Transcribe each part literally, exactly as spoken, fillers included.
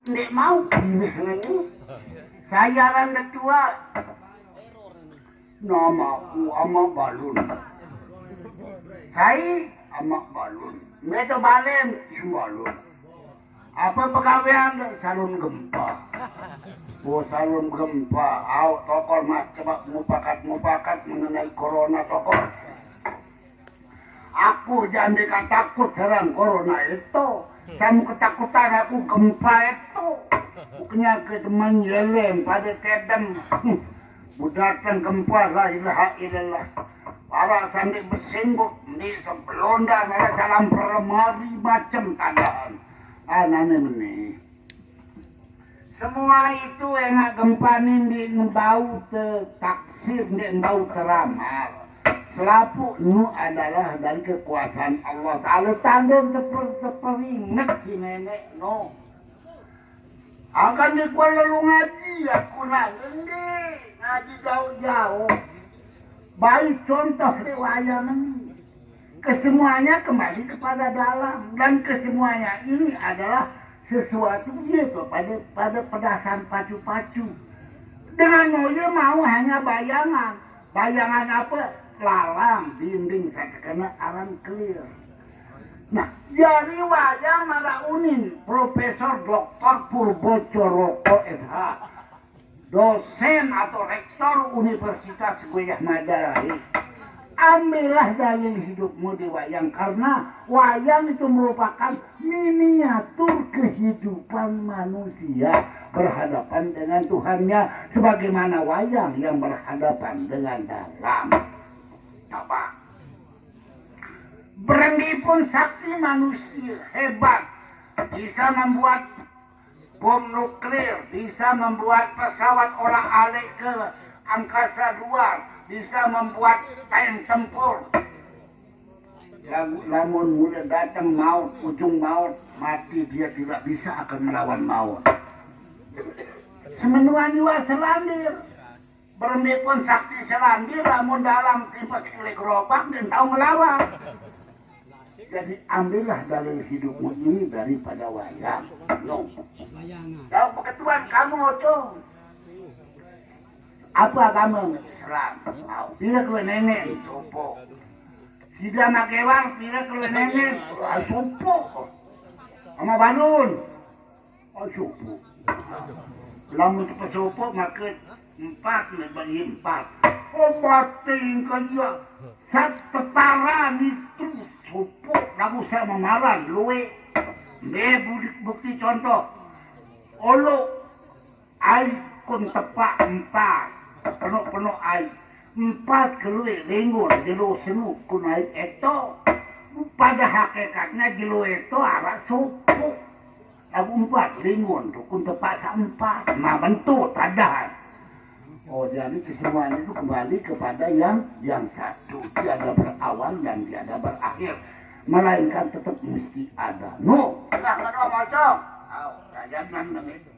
Ndeq mauq kiweh ngene. Sai aran tetua. Namaku Amaq Balun. Sai Amaq Balun. Mbe to balen? Sembalun. Ape pegawean? Salon gempa. Oh, salon gempa. Aoq tokol, Mas, coba mupakat-mupakat mengenai corona, tokol. Aku jande ka takut sareng corona eto. Samu ketakutan aku gempa eto. Bukannya ke temen yelem pade tedem. Budateng gempa, la ilaha illallah. Para sande besingguk, ni sebelonda, nara salam peremari macem tandaan. Anane meni. Semua itu enak gempa ni ndeq bau tetaksir, ndeq bau teramal. Selapuq nu adalah dari kekuasaan Allah Taala. Tande teper-, teperinget si neneq no. Akan dikuan lalu ngaji, aku nak ndeq ngaji jauh-jauh. Baik contoh leq wayang ni. Kesemuanya kembali kepada dalam, dan kesemuanya ini adalah sesuatu ye kepada, pada pedasan pacu-pacu. Dengan noye mau hanya bayangan. Bayangan ape? Lalang dinding satekene aran kelir. Nah, jari wayang maraq unin Profesor Doktor Purbo Coroko S H, dosen atau rektor Universitas Gajah Mada. Ambillah dalil hidupmu di wayang, karena wayang itu merupakan miniatur kehidupan manusia berhadapan dengan Tuhannya, sebagaimana wayang yang berhadapan dengan dalam. Apa? Berembe pun sakti manusia hebat, bisa membuat bom nuklir, bisa membuat pesawat orak-arik ke angkasa luar, bisa membuat tank tempur. Laguq lamun mule dateng maut, ujung maut, mati, dia tidak bisa akan melawan maut. Semenuan jua selandir. Berembe pun sakti selandir, lamun dalam tipes kele gerobak, ndeq tau ngelawan. Jadi, ambillah dalil hidupmu ini daripada wayang. No. Tahu beketuan kamu, Ocong. Apa agama? Islam. Tahu. Pire kelueq neneq? Sopoq. Side anak kewang, pire kelueq neneq? Ah, sopoq. Amaq Balun. Oh, sopoq. Lamun tepesopoq make empat, bagi empat. Oh, batin kaya sat tetaran itu sopoq laguq saq memaran lueq. Mbe budi, bukti contoh? Oloq aiq kun tepaq empat, penoq-penoq aiq. Empat kelueq lengor jelo senu kun aiq eto. Pada hakekatne jelo eto araq sopoq. Laguq empat lingon tu kun tepaq saq empat. Nah, bentuk tadaan. Oh, jadi kesemuanya itu kembali kepada yang, yang satu, tiada berawal dan tiada berakhir, melainkan tetap mesti ada. No. Nah, kena macam. Au, kajian nang nang itu.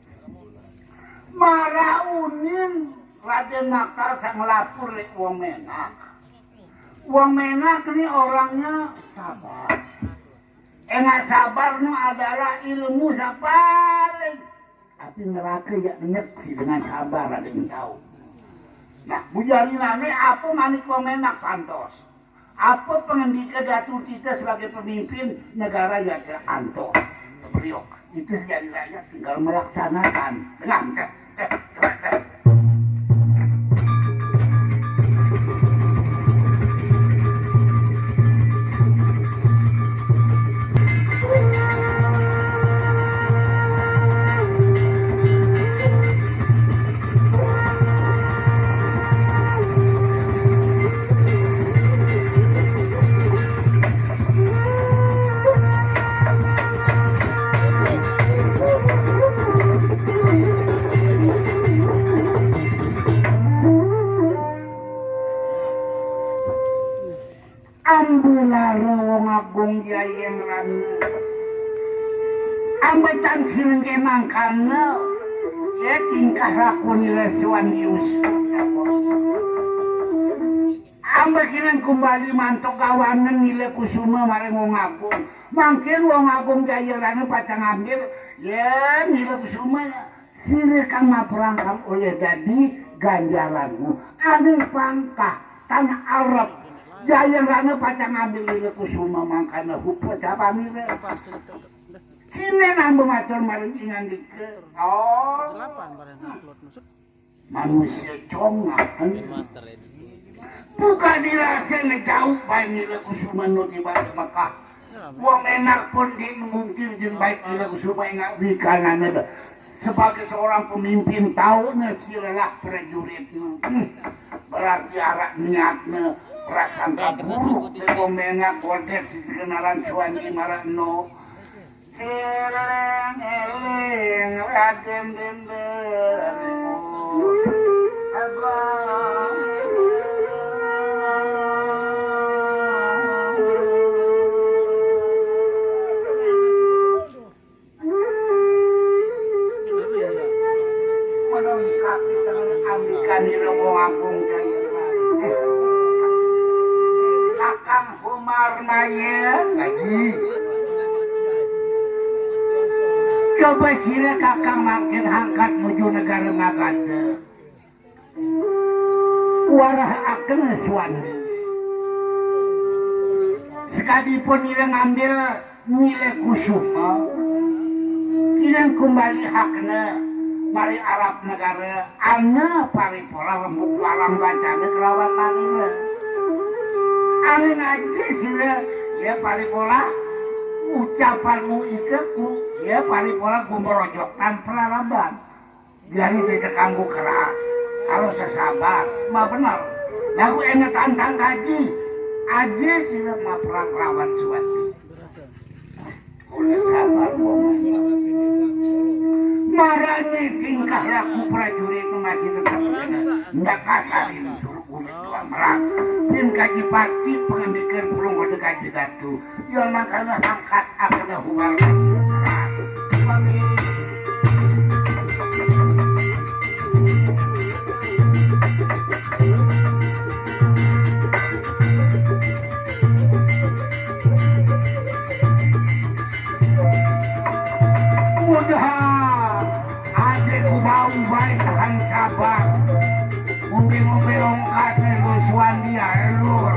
Maraq unin Raden Maktal saq ngelapor leq Wong Menak. Wong Menak ni orangnya sabar. Enak sabar nu adalah ilmu saq paling. Api nerake jaq nyeksi dengan sabar, ada yang tahu. Nah, bujarinane apa manik Wong Menak pantos. Apa pengendike Datu Tite sebagai pemimpin negara jaq antos. Beliau itu sejadi rakyat tinggal melaksanakan. Dengar, Ambe lare Wong Agung Jayeng Rane. Ambe tan sirengge mangkane, ye tingkah lakune lesuan Yusuf. Ambe kinen kumbali mantuk gawanen nile kusume maring Wong Agung. Mangkin Wong Agung Jayeng Rane pacang ngambil Yén Nila Kusuma, sira kang maperang kang olih dadi ganjaranmu. Ané pangkah tanah Arab. Jayangrana pacang ngambil Nila Kusuma mangkana hupa cabanira. Sira nambah matur maring ingandika. Oh. Manusia congah. Buka dirasa ngejauh baik Nila Kusuma nu tiba di Mekah. Wong enak pun di mungkin jeung baik Nila Kusuma enak wikanana dah. Sebagai seorang pemimpin tahu ne silalah prajuritnya. Hmm. Berarti arah niatnya prasangka buruk di wong enak kodes di kenalan Suwandi marano. Éling-éling Radén Déndér. Menawi kapisan ambikan ira wong agung jaya. Kakang Umar Maye lagi. Coba sira kakang mangkin hangkat nuju negara Magadha. Warahaken Suwandi. Sekadipun ira ngambil Nila Kusuma, kirang kumbali hakna mari Arab negara, ana paripolah rembuk larang bacana kelawan manira. Angin aja sira, ya paripolah ucapanmu ika ku, ya paripolah gumrojokan pelaraban. Jari tidak kanggo keras, harus sabar, ma bener. Lagu enak tantang kaji, aja sira maperang lawan Suwandi. Ulah sabar, wong. Marani tingkah laku prajurit masih tetap ndak kasar ini suruh kulit doang merah. Tim kaji pati pengendikan burung kode kaji datu. Yang makanya angkat akan hubungan. Mudahan adikku bau baik tahan sabar. Ngombe-ngombe ongkat nih, Lur Suwandi ya, Lur.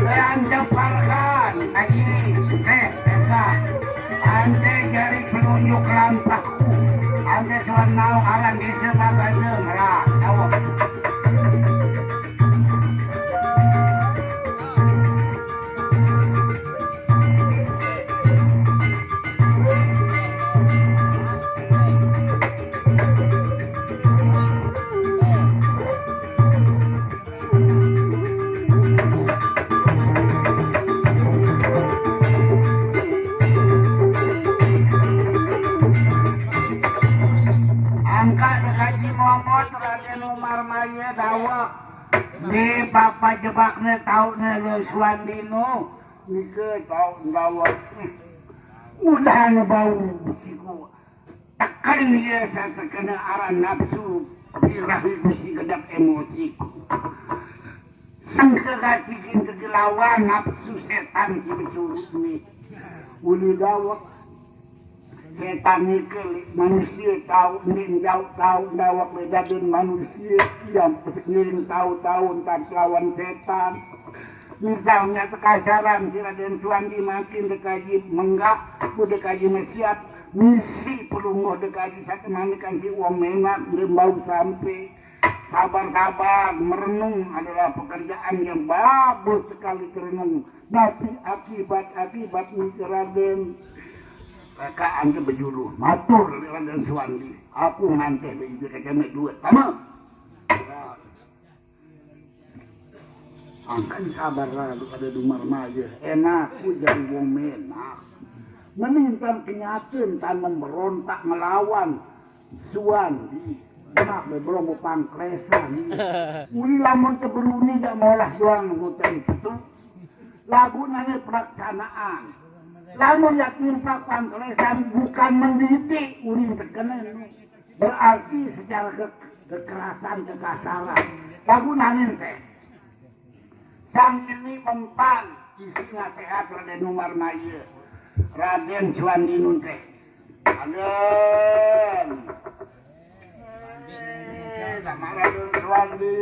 Lantaparkan lagi, eh, Eka. Ante jari penunjuk lampahku. Ante suan naung aran desa Bagaja, merah, tahu. Angkat dekaji momot Raden Umar Maye dawek. Di papa jebakne taune Lur Suwandi nu. Nika tau dawek. Mudahan bau besiku. Teken ieu satekena aran nafsu birahi bisi gedeg emosiku. Sengke gati gintu gelawan nafsu setan si becurut ni. Uli dawek setan nike manusia tau nin jauh tau dawek beda den manusia yang ngiring tau-tau entar lawan setan. Misalnya tekasaran si Raden Suwandi makin dekaji menggak, ku dekaji mesiat, misi pelungguh dekaji satemanikan si wong menak, nggih bau sampai. Sabar-sabar, merenung adalah pekerjaan yang bagus sekali terenung. Tapi akibat-akibat niki Raden, K K ante bejulu, matur Raden Suwandi, aku nganteh bejulu kacame duit. Sama. Angkan sabar lalu pada Dumar Maye, enak ku jadi wong menak. Menintang kenyataan tanam berontak ngelawan Suwandi. Enak be belum pangklesan. Uli lamun teberuni jak molah doang ngutan itu. Lagu nane pelaksanaan. Kamu yakin Pak Pangkelesan bukan mendidik uring terkena ini. Berarti secara ke- kekerasan, kekasaran. Lagu nangin teh. Sang ini mempan isi nasihat Raden Umar Maye. Raden Suwandi nun teh. Raden. Eh, nama Raden Suwandi.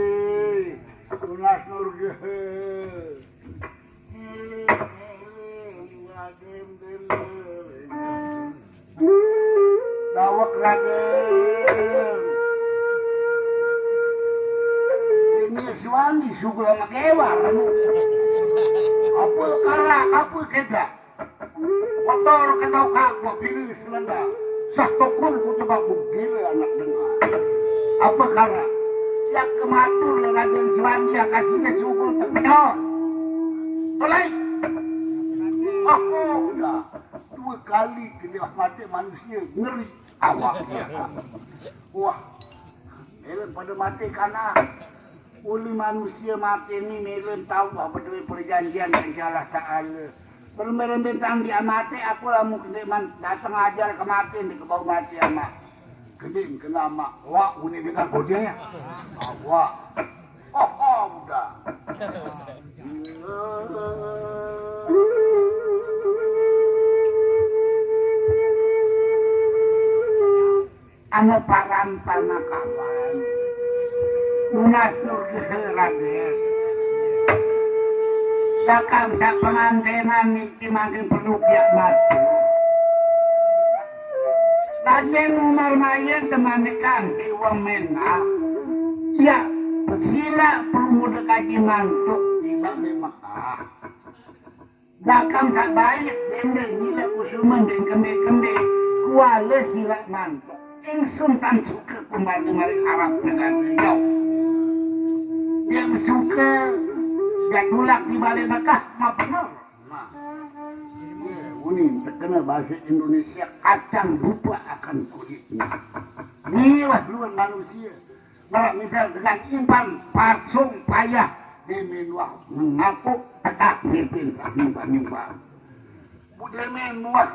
Tunas nurgehe. Dawek Raden. Ini Suwandi sugul sama kewar. Apa kala, apa keda? Kotor kena kak, gua pilih selenda. Sah tokul ku coba bugil anak dengar. Apa kala? Ya kematur le Raden Suwandi, kasihnya sugul terpenuh. Mulai. Aku udah dua kali kena mati manusia, ngeri awak. Wah, elok pada mati kana. Uli manusia mati ni melem tahu apa duit perjanjian yang salah saala. Bermerem bintang dia mati, aku lah mungkin man datang ajar ke mati di kebau mati ama. Keding kena mak. Wah, uni dengan kodenya. Wah. Oh, oh, udah. Anu paran panakawan. Lunas nurgehe Raden. Dakam sak pengantenan niki mangkin perlu piak matu. Raden Umar Maye temanikan si wong menah. Ya, pesila perlu muda kaji mantuk di Bali Mekah. Dakam sak baik, dende nila kusuman dan kembe-kembe. Kuala silak mantuk. Ingsun tan suka kembali mari Arab negara beliau. Yang suka gak tulak di Bali Mekah, mah benar. Nah, ya, uning terkena bahasa Indonesia kacang lupa akan kulitnya. Inilah luar manusia. Kalau misal dengan impan pasung payah di minuah mengaku tegak mimpin tak nyumbang-nyumbang. Budaya minuah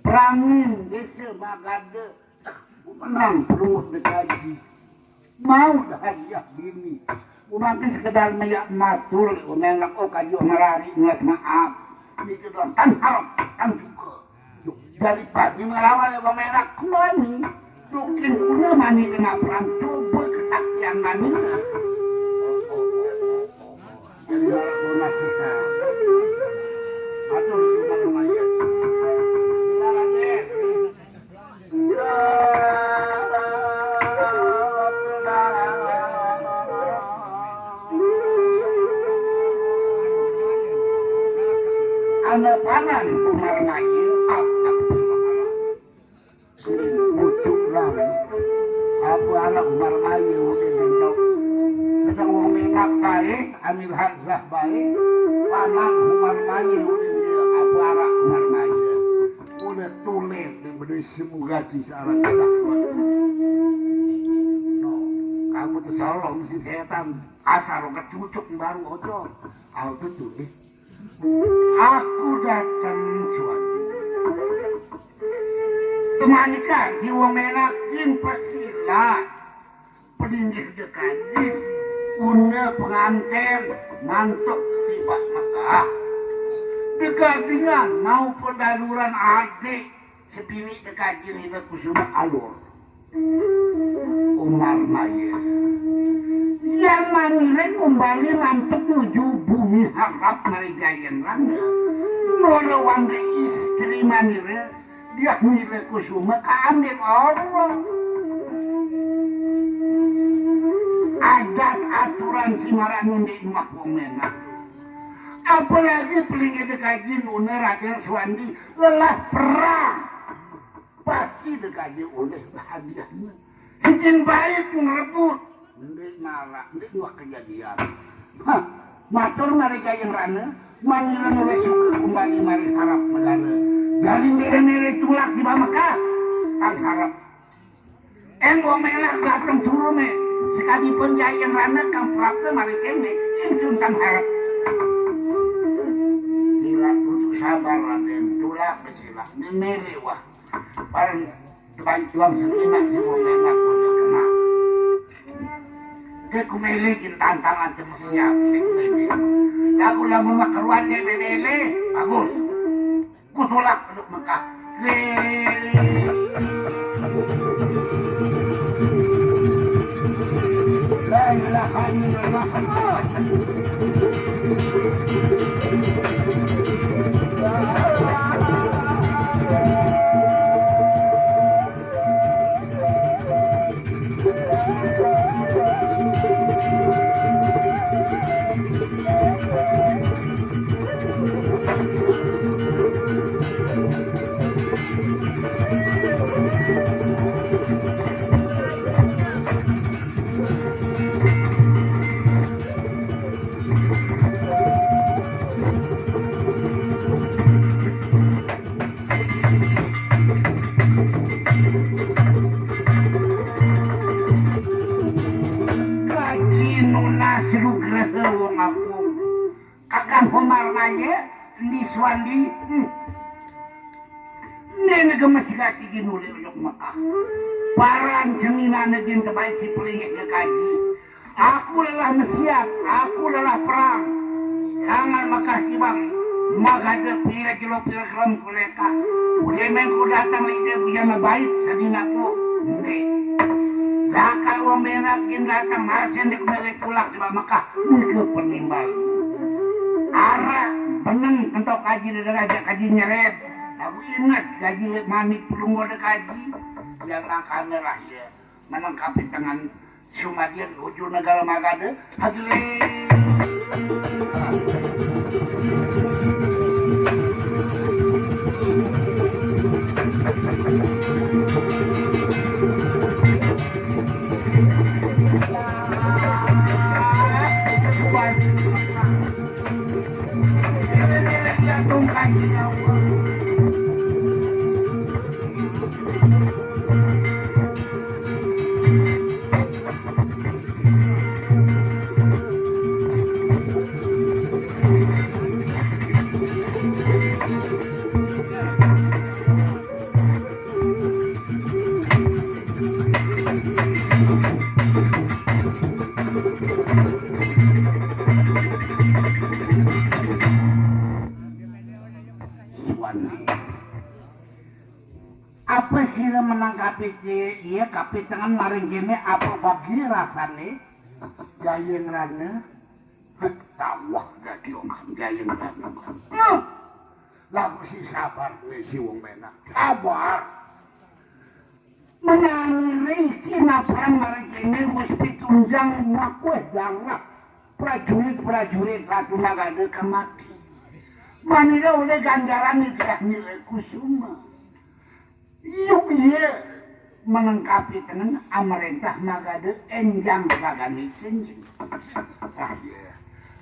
perangin desa Magade menang perungguh dekaji. Mau dah hadiah bini. Umakin sekedar meyak matur, umenak oh kaji merari ngelas maaf. Ini kita tan harap, tan suka. Dari pagi melawan ya pemenak kuani. Sukin kuda mani kena perang coba kesaktian mani. Jadi harap lunas kita. Atur kita lumayan. Kita lagi. Ana panan Umar Maye, astagfirullah. Suling pucuk lalu. Apa anak Umar Maye udah bentuk. Sedang wong menak baik, Amir Hamzah baik. Panan Umar Maye udah dia apa anak Umar Maye. Udah tulen di berdua semua gaji searah kita. No, kamu tersolong si setan. Asal roket cucuk baru ojo. Aku tuh deh. Aku datang suatu. Temanikan si wong menak jin pesila. Peninggih dekaji. Una penganten mantuk tiba Mekah. Dekajinan mau pendaluran adik. Sebini dekaji nila kusuma alur. Umar Maye. Yang manire kumbali mantuk nuju bumi harap mari jayen rana. Nolo wangge istri manire, dia nila kusuma kaambil Allah. Adat aturan si maranu di rumah wong menak. Apalagi pelingi dekaji nuna Raden Suwandi lelah perang. Pasti dekaji oleh hadiahnya. Sikin baik ngerebut. Ndik nara, ndik wah kejadian. Hah, matur mari jayeng rana, manira nore suka kumbali mari harap negara. Jadi nire-nire tulak di Mekah, kan harap. Eng wong melah dateng surume, sekadi pun jayeng rana kang prapta mari kene, ingsun kan harap. Nira tujuh Sabar, Raden, tulak besila, memilih wah. Bareng teban tuang seniman si wong enak punya kena. Dia kumilih gin tantangan cuma siap, dia kumilih. Lagu lamun mah keruan dia memilih, bagus. Kutulak penduduk Mekah. Lele. La ilaha illallah. Kaji nunas nugraha wong agung. Kakang Homar Maye, Endi Suwandi, hmm. Nene gemes gati ginule ujug Mekah. Paran ceninane gin tebai si pelingit ngekaji. Aku lelah mesiat, aku lelah perang. Jangan Mekah kibang, magade pira kilo pira gram kuleka. Udah main ku datang lide bujana baik sedinaku. Nde. Jaka wong menak gin datang, masin di kembali pulang di Mekah. Nike penimbal. Ara beneng entok kaji, dede raja kaji nyeret. Aku inget kaji manik pelunggo de kaji. Yang langkahnya lah ya. Menengkapi tangan sumadian uju negara magade. Hadirin. Apa sira menang kapice, iya kapitengan maring kene, apa bagi rasane? Jayeng Rana, tawah dadi okan Jayeng Rana. Nuh! Lagu si sabar ne si wong menak. Sabar. Menangire iki naprang maring kene wis pitunjang makueh dangah prajurit-prajurit Ratu Magade kang mati. Manira oleh ganjaran nitih nilai kusuma. Yuk iya menengkapi tengen amarentah Magade enjang ragane senjing. Ah, iya.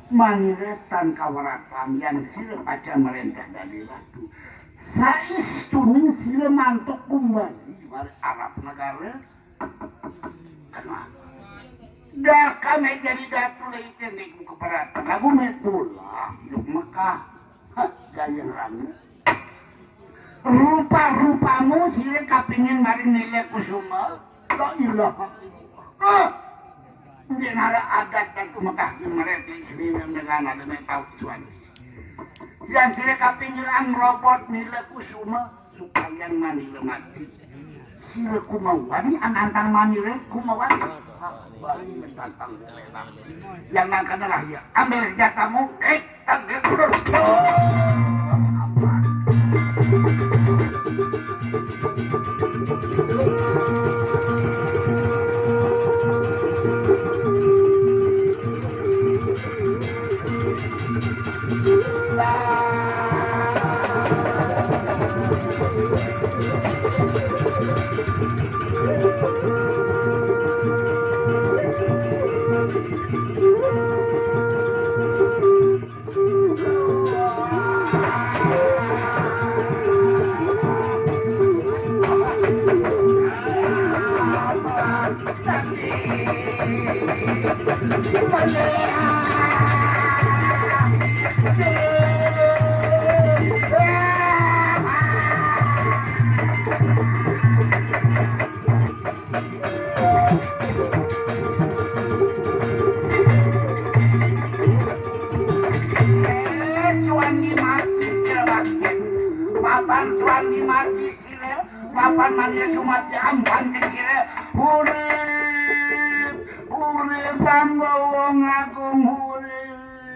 Manira tan kaweratan yang sira paca marentah dadi ratu. Saestuning sira mantuk kumbali mari Arab negara. Kenapa? Dakane jadi datu lagi tendek keberatan. Lagu metulah, yuk Mekah. Hah, gayeng rame. Rupa-rupamu sira kapingin maring nilai kusuma. La ilaha illallah. Ah! Nggih nara adat dan tumekah ki mereka isrine dengan ada mek tau kesuwan. Yang sira kapingin ang robot nilai kusuma supaya manila mati. Sira kumawani anantang manira kumawani. Bali menantang. Yang nangkana lah ya. Ambil senjatamu. Eh. Apan Suwandi mati sira, apan manira sumati amban sira. Urip, urip, Pangga Wong Agung, urip.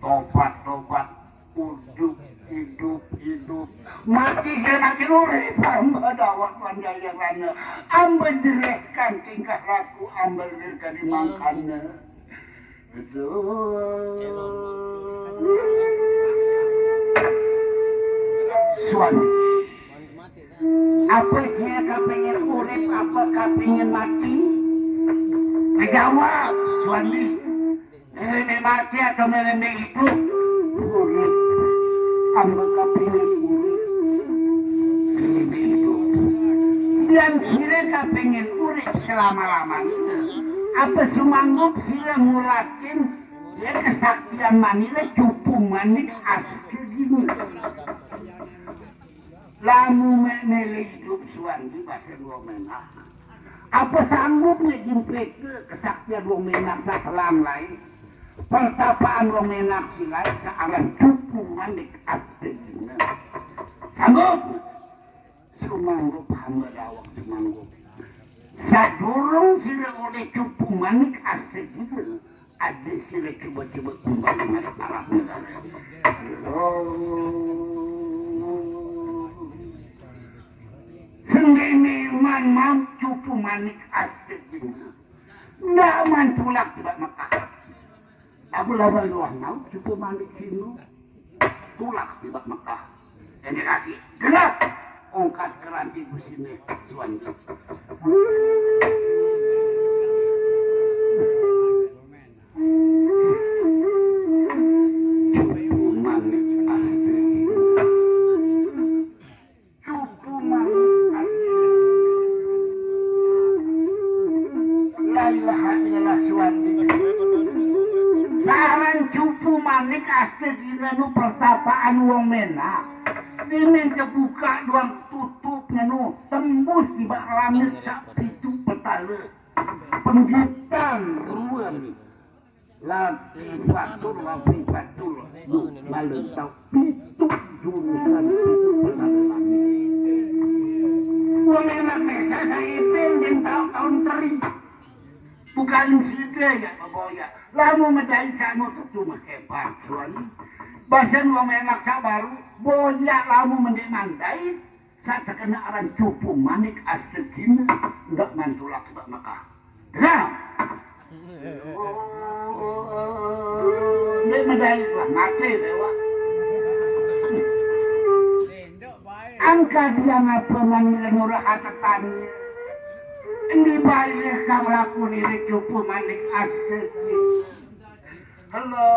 Tobat, tobat, uduk, idup, idup. Mati sira, mati urip, Pangga Dawak lan Jayarana. Amba jerehkan tingkah laku, amba lirkani mangkana. Suwandi. Apa sira kapingin urip, apa kapingin mati? Kajawab, Suwandi. Milih mati atau milih idup? Urip. Amba kapingin urip. Milih idup. Yén sira kapingin urip selama-lamanya, apa sumanggup sira ngulakin ya kesaktian manira, cupu manik astegina? Lamun mek milih idup, Suwandi, basa Wong Menak. Apa sanggup nek jimpit kesaktian Wong Menak sakelang lain? Pertapaan Wong Menak silaé saaran cupu manik astegina. Sanggup? Sumanggup hamba daweg, sumanggup. Sadurung sira olih cupu manik astegina, adi sira cuba-cuba kumbang manik arep negara. Oh. Sendene man mam cupu manik astegina. Ndak mantulak tiba Mekah. Aku lawan luah mau cupu manik sinu. Tulak tiba Mekah. Ini kasih. Genah. Ongkat keranti busine, Suwandi. Cupu manik astegina. Cupu manik astegina. La ilaha illallah, Suwandi. Saaran cupu manik astegina nu pertapaan Wong Menak. Dene kebuka doang tutup nganu tembus tiba langit sak pitu petala. Penggitan ruan. Lati batur, lati batur. Duh, malu tau pitu jurusan, pitu pertandingan. Wong Menak desa saipin, yen tau taun teri. Bukan sida ya, Boya. Lamun medai cak nutup cuma hebat, Suwandi. Basen Wong Menak sak baru, Boya lamun mendek mandai, sak terkena aran cupu manik astegina, ndak mantulak sebab Mekah. Nah. Ini medai lah, mati dewa. Angka dia ngapa manila murah atetan. Ini bayi kang laku nilai cupu manik astegina. Halo.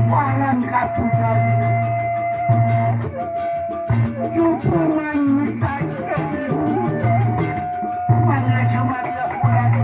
Walang kapusan. Cupu manik astegina. Mana sumatera pulang.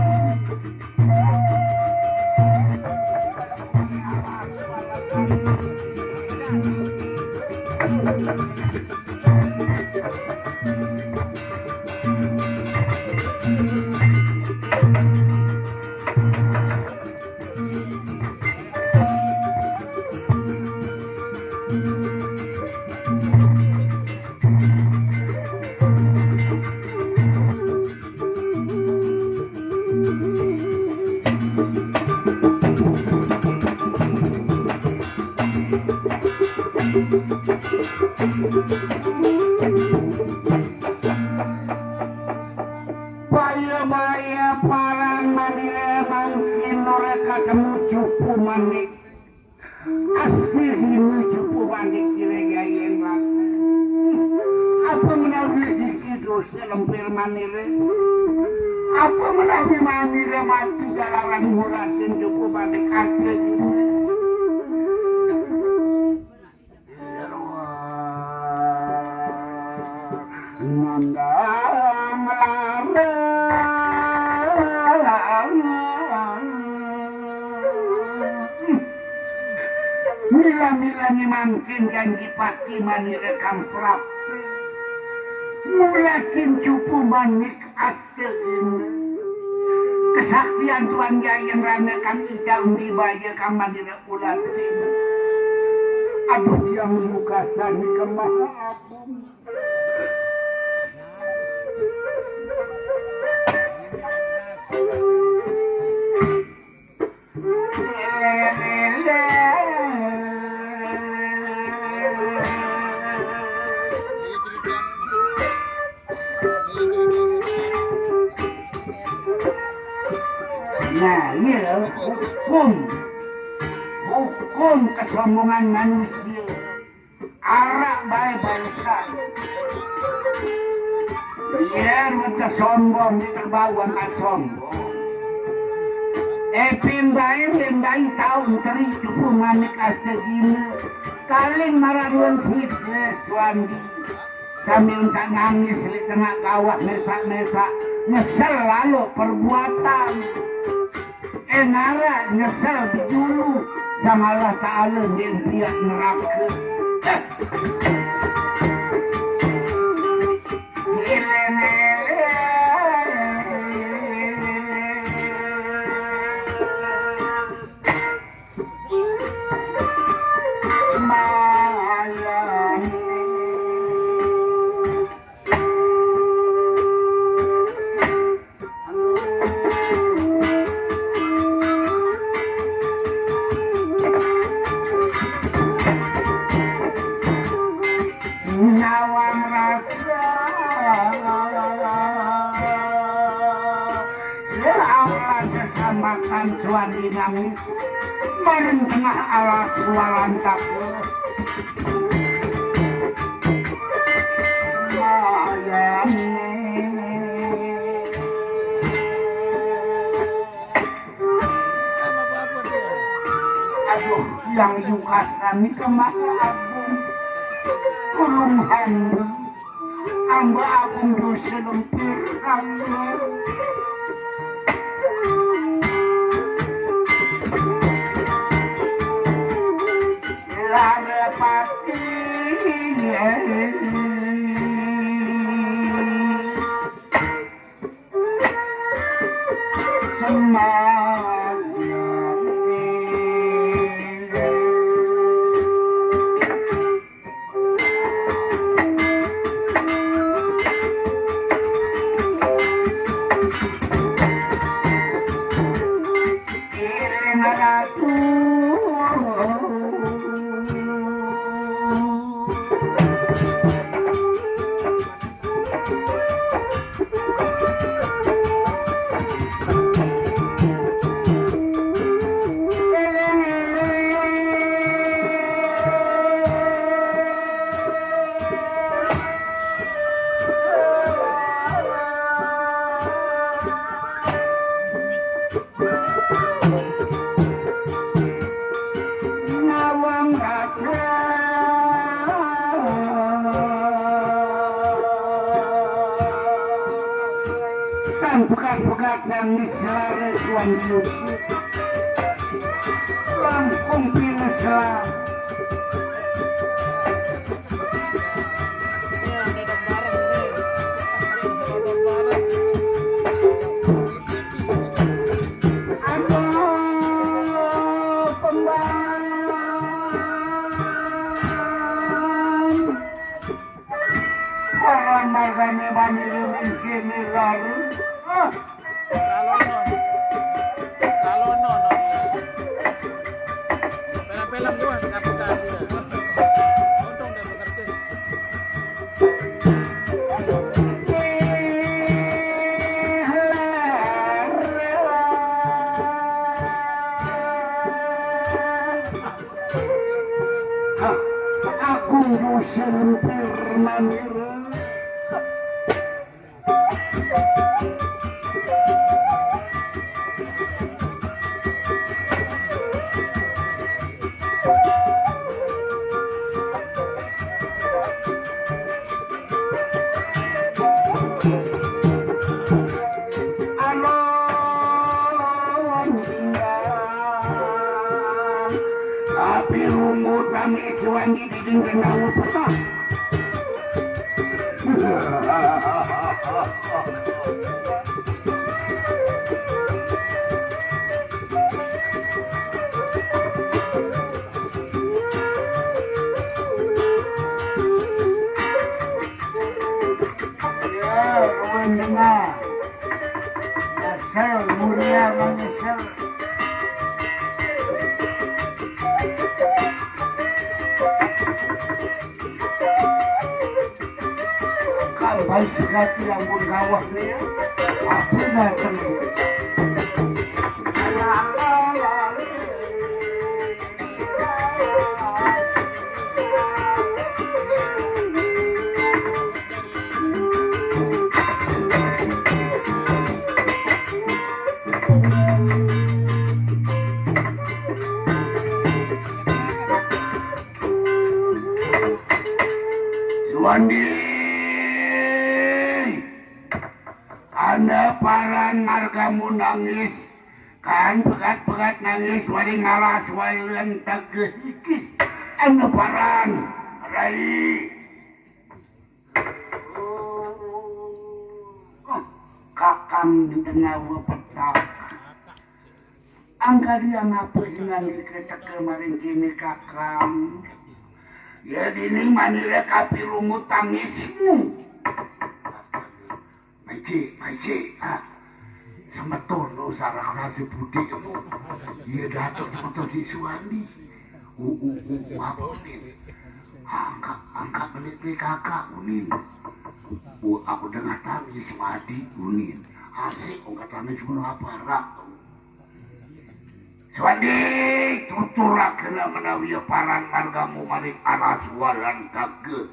Baya-baya paran manire mangkin ora katemu cupu manik. Astegina cupu manik kire yayen lan. Apa menawi iki dosa lempir manire? Apa menawi manire mati jalaran nguratin cupu manik astegina? Nandang larang. Mila-milane mangkin janji pati manira kang prapta. Mulakin cupu manik astegina. Kesaktian Tuan Jayeng Rana kang ical mbibaya kang manira ulatina. Aduh, Hyang Yukasane kang Maha Agung. Nah, iya, hukum. Hukum kesombongan manusia. Arak bae bangsa. Yen weteh sombong, diterbau angkat sombong. Epin bae, yen bae tau enteri cupu manik astegina. Kaling marang wen side, Suwandi. Sambil tak nangis di tengah kawah mesak-mesak. Nyesel lalo perbuatan. Enara nyesel di dulu, sama Allah Ta'ala ndeq piaq nerake. Nawang rasa. Ya Allah, keselamatan Tuhan dinamik. Bareng tengah alas walantap. Aduh, yang yukasani kemana aku? Tulung hamba, hamba agung dosa lempir hamba. Lara pati. Semangat. Nawang rasa. Tan pegat-pegat dan diselare Tuan Yusuf. Langkung pinesela. Aduh, pembangun. Orang margane bani rumin kini lalu. Ah. Salono. Salono, no. Film-film juga, nggak pernah dia. Untung dia bekerja. Aku musim pir manira. Tapi rumput kami suami di dinding daun petang. Ya, kawan dengar. Nyesel, mulia menyesel. Kalau baik sekali yang pun gawat nih ya. Apa datang? Suwandi, anda paran margamu nangis, kan pegat-pegat nangis wali ngalas wali tegeh iki. Anda paran, Rai. Kakang di tengah petang. Angkadian apa hinan diketeke maring kene kakang? Ya dini manire kapirungu tangismu. Maiki, maiki, ah. Semetono sarak nasi putih kamu. Iya datang semetono si Suwandi. Uh, uh, uh, uh, apa nih? Angkat, angkat belit nih kakak, unin. Uh, aku dengar tangis mati, unin. Asik, angkat tangis pun apa, rak. Suwandi, tuturakena menawi paran margamu maring alas walan kage.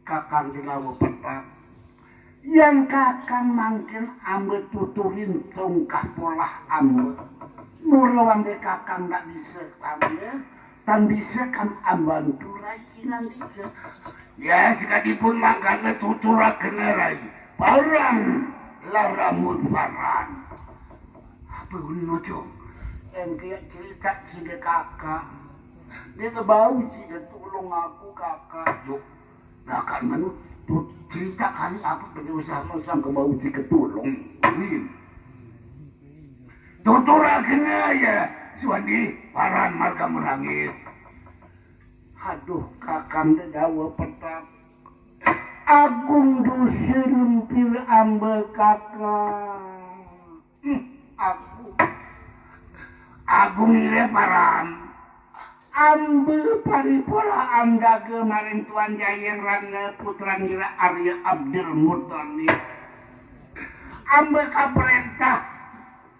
Kakang Denawa Petang. Yan kakang mangkin amba tuturin tongkah polah amba. Mula wangge kakang ndak bisa kami, tan bisa kan amban turai kinandika. Ya, sekadipun mangkana tuturakena rai. Parang laramun parang. Apa guna nocong? Engke cerita sida kakang. Dia ngebau sida tulung aku kakang. Yuk, nah kan menurut cerita kali apa pengen usaha sang kebau si ketulung. Win. Tuturakena ya, Suwandi, paran marga menangis. Aduh, kakang Dedawa Petang. Agung dosa lempir amba kakang. Hmm, agung. Agung ire paran. Amba paripola andaga maring Tuan Jayeng Rana putra nira Arya Abdul Muthalib. Amba kaprentah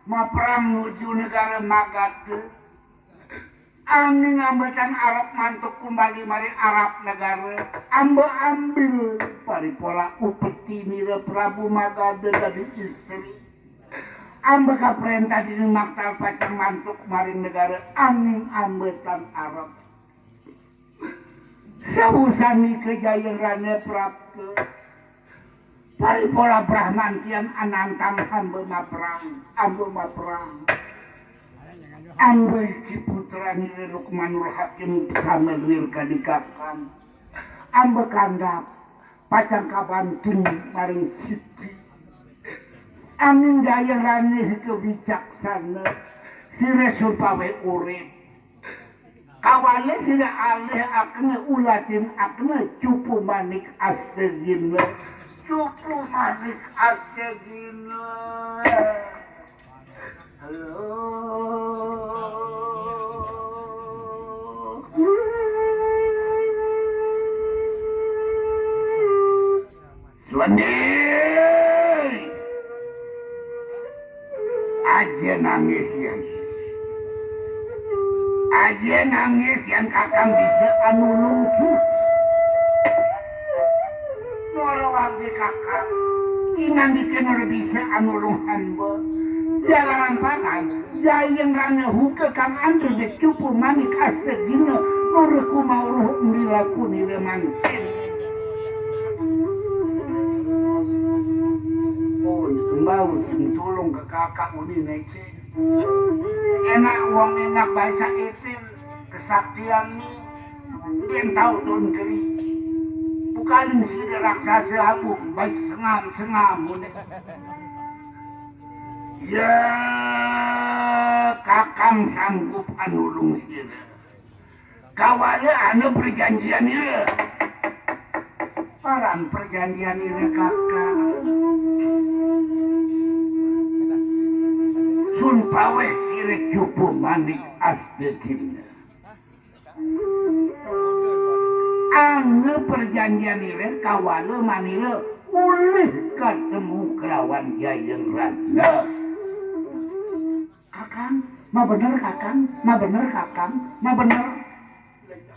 maprang nuju negara Magadha. Anging amba tan arep mantuk kumbali mari Arab negara. Amba ambil paripola upeti nira Prabu Magadha dadi istri. Amba kaprentah dini maktal pacang mantuk maring negara, anging amba tan arep. Sawusanika Jayeng Rana prapta, paripola Brahmantian anantang amba maprang, amba maprang. Amba iki putra nira Lukmanul Hakim sami luir kadi kakang. Amba kandhap pacang kabantun maring siti. Anging Jayeng Rana ika wicaksana, sira supawe urip. Kawali sira alih akna ulatin akna cupu manik astegina. Cupu manik astegina. Halo. Suwandi. Aja nangis, Yan. Aja nangis, Yan, kakang bisa anulung su. Nora wangge kakang. Inandike nora bisa anulung hamba. Jalaran panan, Jayeng Rana huka kang antu de cupu manik astegina, nora kumauruh mbilaku nira mangkin. Oh, itu mau sing tulung ke kakak uni nece. Enak wong enak bahasa ipin. Saktian ni, bentau don geri. Bukan sida raksasa agung, baik sengam-sengam. Ya, kakang sanggup anulung sida. Kawala anu perjanjian ira. Paran perjanjian ira, kakang. Sun paweh sira cupu manik astegina. Anu perjanjian ira kawala manira ulih katemu kelawan Jayeng Rana. Kakang, ma bener, kakang, ma bener, kakang, ma bener.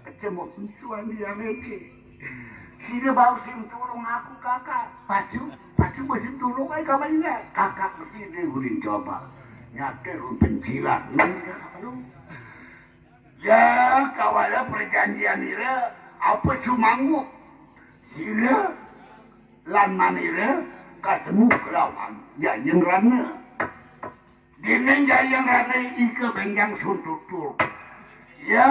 Kecemuk suan dia ngece. Sida bau sim tulung aku, kakak. Pacu, pacu bau sim tulung ai kama ina. Kakak sida ulin coba. Nyate run penjilat. Ya, kawala perjanjian ira, apa sumanggup? Sira lan manira katemu kelawan Jayeng Rana. Dene Jayeng Rana ika benjang sun tutur. Ya,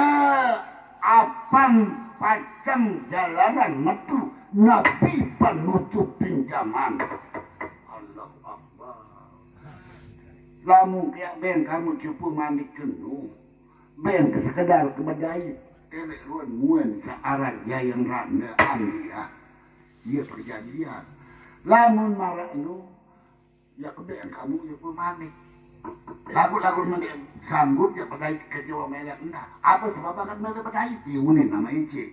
apan pacang jalaran metu nabi panutup pinjaman. Allahu Akbar. Lamun kaya ben kamu cupu manik kenu, ben ke sekedar ke bedai. Tewek ruan muen searan Jayeng Rana ambiah. Iya perjanjian. Lamun marak nu, ya kebek kamu ya pun manik. Lagu-lagu mending sanggup ya pedai ke Jawa Melek endah. Apa sebab banget mele pedai? Iya unin nama Ece.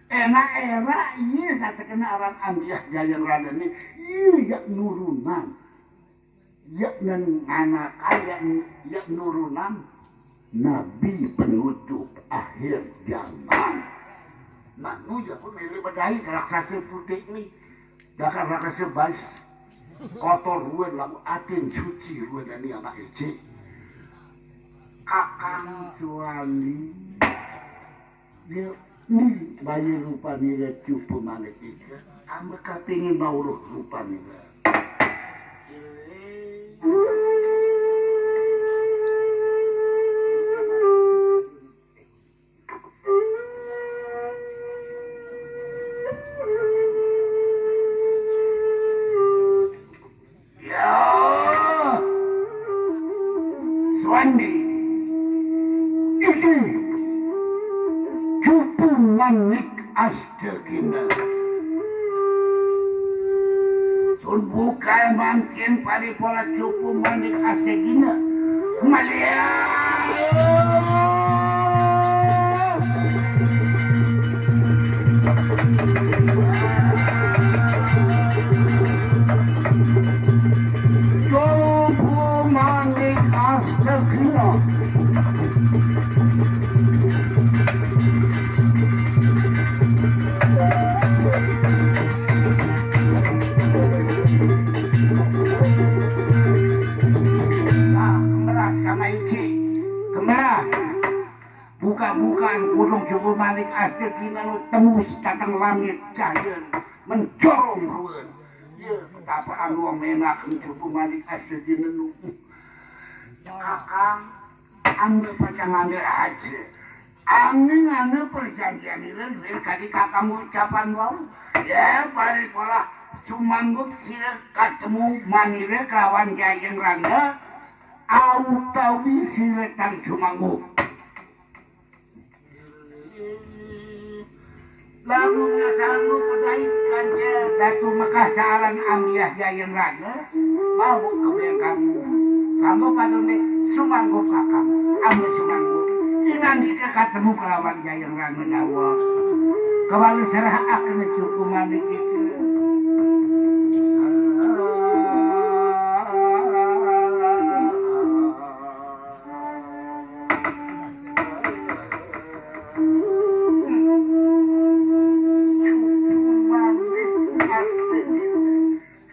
Enak enak iya satu kena aran ambiah Jayeng Rana ni. Iya ya nurunan. Ya nenganakan ya, ya nurunan. Nabi penutup akhir zaman. Nah, nu ya pun mele bedai raksasa putih ni. Dakar raksasa bais kotor ruan lagu atin suci ruan ni anak ece. Kakang suami. Dia ni bayi rupa nira cupu manik ika. Amba kapingin bauruh rupa nira. Ya, Suwandi, iki cupu manik astegina. Sun bukal mangkin paripola cupu manik astegina. Malia. Jobo manik astegina. Nah, kemeras kama iki. Kemeras. Buka-bukaan gunung cupu manik astegina nu tembus dateng langit cahya mencorong ruan. Ya, betapa anu menak cupu manik astegina nu. Kakang, anda pacang anda aja. Angin anu perjanjian ira duwe kadi kakang ucapan wau. Ya, bari pola sumanggup sira katemu manira kelawan Jayeng Rangga, autawi sira tan sumanggup. Lamun sanggup pedait kanca Datu Mekah saaran ambiah Jayeng Rana, mau kebeng kamu. Sanggup anu nih, sumanggup kakang, ame sumanggup. Inandika katemu kelawan Jayeng Rana dawa. Kawali serahakna cupu manik itu.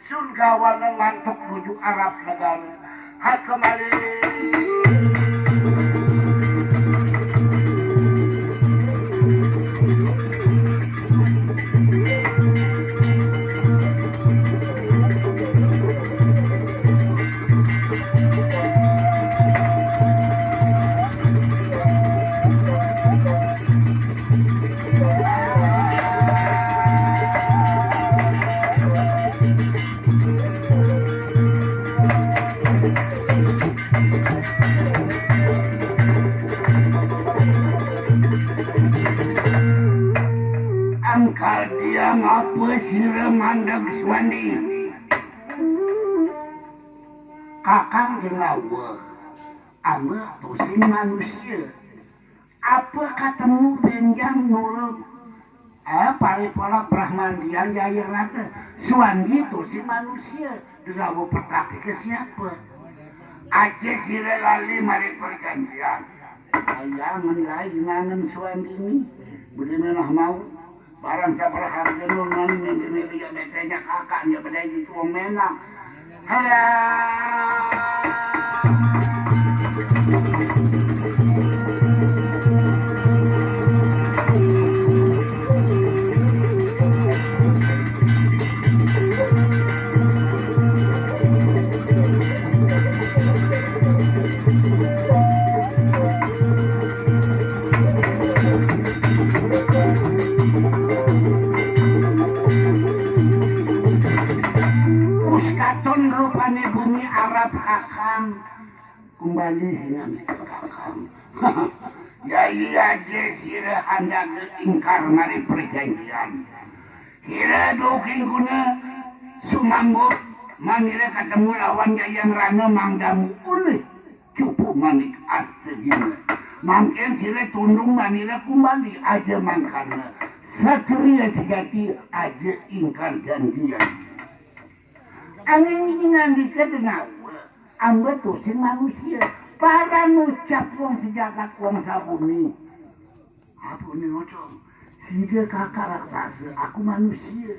Sun gawana ngantuk nuju Arab negara. Hai kembali. Kadiang apa sira mandeg Suwandi? Kakang Denawa, ambe tusing manusia. Apa katemu benjang nurut? Eh, paripola Brahmandian Jaya Rata. Suwandi tusing manusia. Denawa petak ke siapa? Aja sira lali mari perjanjian. Aya menlai nangen Suwandi ni. Budi menah mau. Barang sabar harga nungan mimpi-mimpi ya betenya kakak ya bedai di tuang menang. Hara. Us katon rupane bumi Arab, Kakang. Kumbali hingan Kakang. Ya iya aja sira handake ingkar mari perjanjian. Sira duking guna sumanggup manira ketemu lawan Jayang Rana mangdamu ulih cupu manik astegina. Mangkin sira tundung manira kumbali aja mangkana. Satria sejati aja ingkar janjian. Angin ini ngandika Denawa, amba tusing manusia. Para ngucap wong sejagat wong sabumi. Apa ni ngocong? Sida kakak raksasa, aku manusia.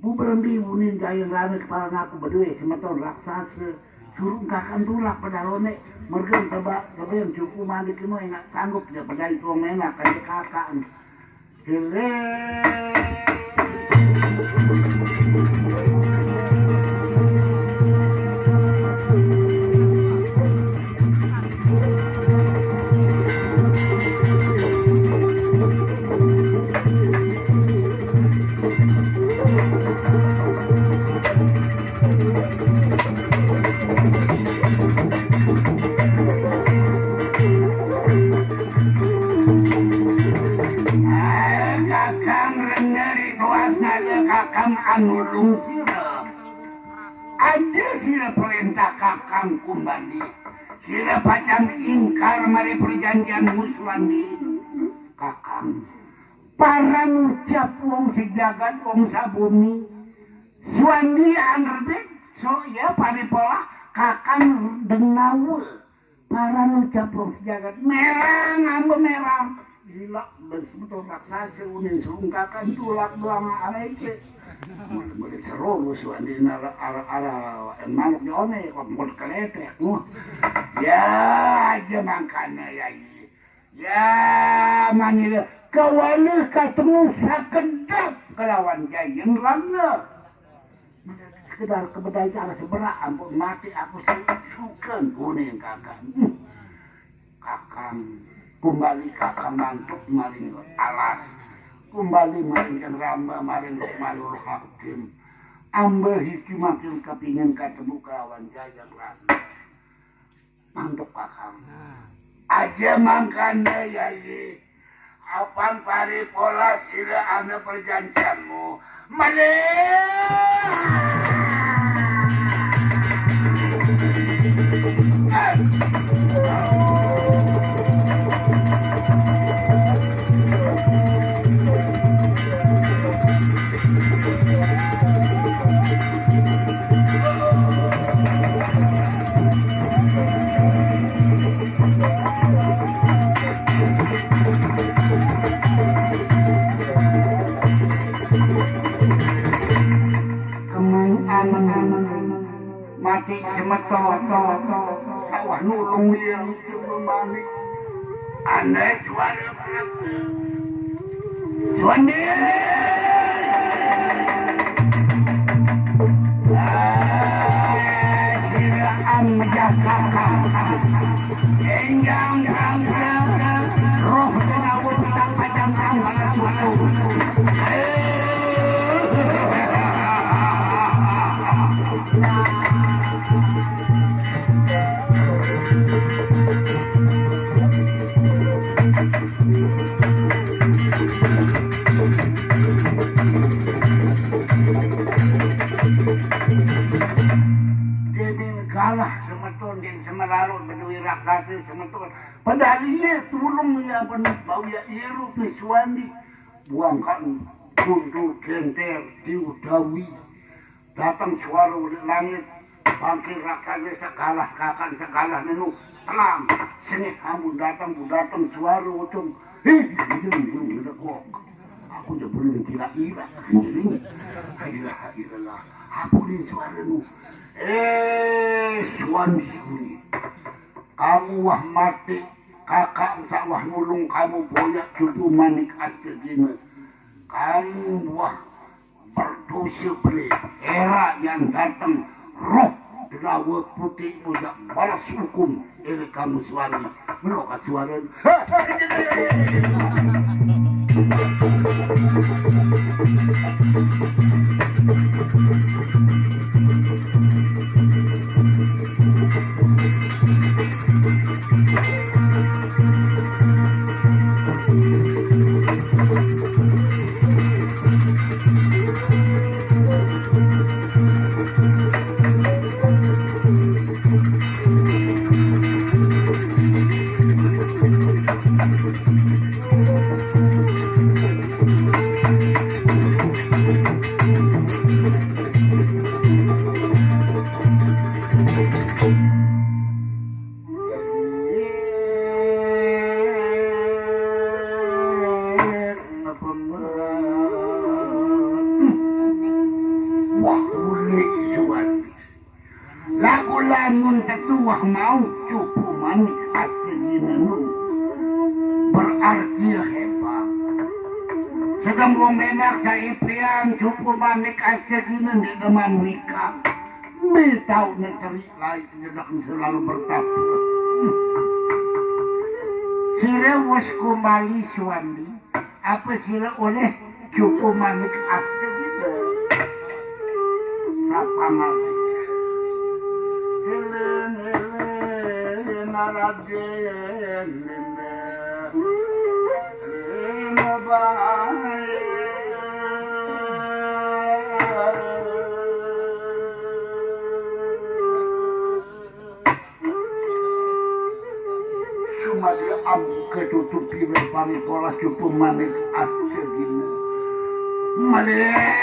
Bu berembi unin gayeng rame kepala aku berdua semeton raksasa. Suruh kakak tulak pada ronek. Mergen tebak, tebak yang cukup mandi kena enak sanggup dia pedai tuang enak kan dia kakak. Kakang rengeri tuas nada kakang anulung sira. Aja sira perintah kakang kumbali. Sira pacang ingkar mari perjanjian musuhani. Kakang. Para ngucap wong sejagat wong sabumi. Suwandi anrebit, so ya paripolah kakang Denawa. Para ngucap wong sejagat, merang, amba merang. Gila, ben sebetul raksasa unin sungkakan tulak doang arece. Mulai-mulai seru lu Suwandi nara ara ara manuk jone kok mut keletek. Uh. Ya aja mangkana ya. Ya manila kawala katemu sakedap kelawan Jayeng Rangga. Sekedar kebedai cara seberak ampun mati aku sih suka kuning kakak. Hmm. Kakang kumbali kakang mantuk maring alas. Kumbali maring ramba maring malur hakim. Amba hiki makin kepingin ketemu kelawan Jayeng Rangga. Mantuk kakang. Aja mangkana yayi. Apan paripola sira ana perjanjianmu. Malih. Kemang anang mati semeton sawah nulung dia. Anda juara. Suwandi. Sira amejaka. Enjang angka roh tenawa tak pacang kang balas metu. Raksase semeton. Padahal iye tulung ya bener bau ya iru pi Suwandi. Buangkan gundul genter diudawi. Dateng suara ulik langit. Pangkil raksase segalah kakan segalah nenu. Tenang. Sengih ampun dateng, bu dateng suara ucung. Hih, aku udah belum kira-kira. La ilaha illallah. Aku ni suara nu. Eh, Suwandi. Kamu wah mati, kakak sak wah nulung kamu boyak cupu manik astegine. Kamu wah berdose beli. Era yang datang roh delawa putih mujak balas hukum ere kamu Suwandi. Melo ka suara. Wah, unik Suwandi. Lagu lamun tetuah mau cupu manik astegine nun. Berarti hebat. Sedang wong menak saipian cupu manik astegine ndeq demen nikah. Me tau neteri lai tindak selalu bertapa. Sire wes kumbali Suwandi. Ape sire oleh cupu manik astegine? Sapa ngalih? Eling-eling Raden Ninde. Lima bae. Sumadya ambu ketutupi wepani polas cupu manik astegine. Malih.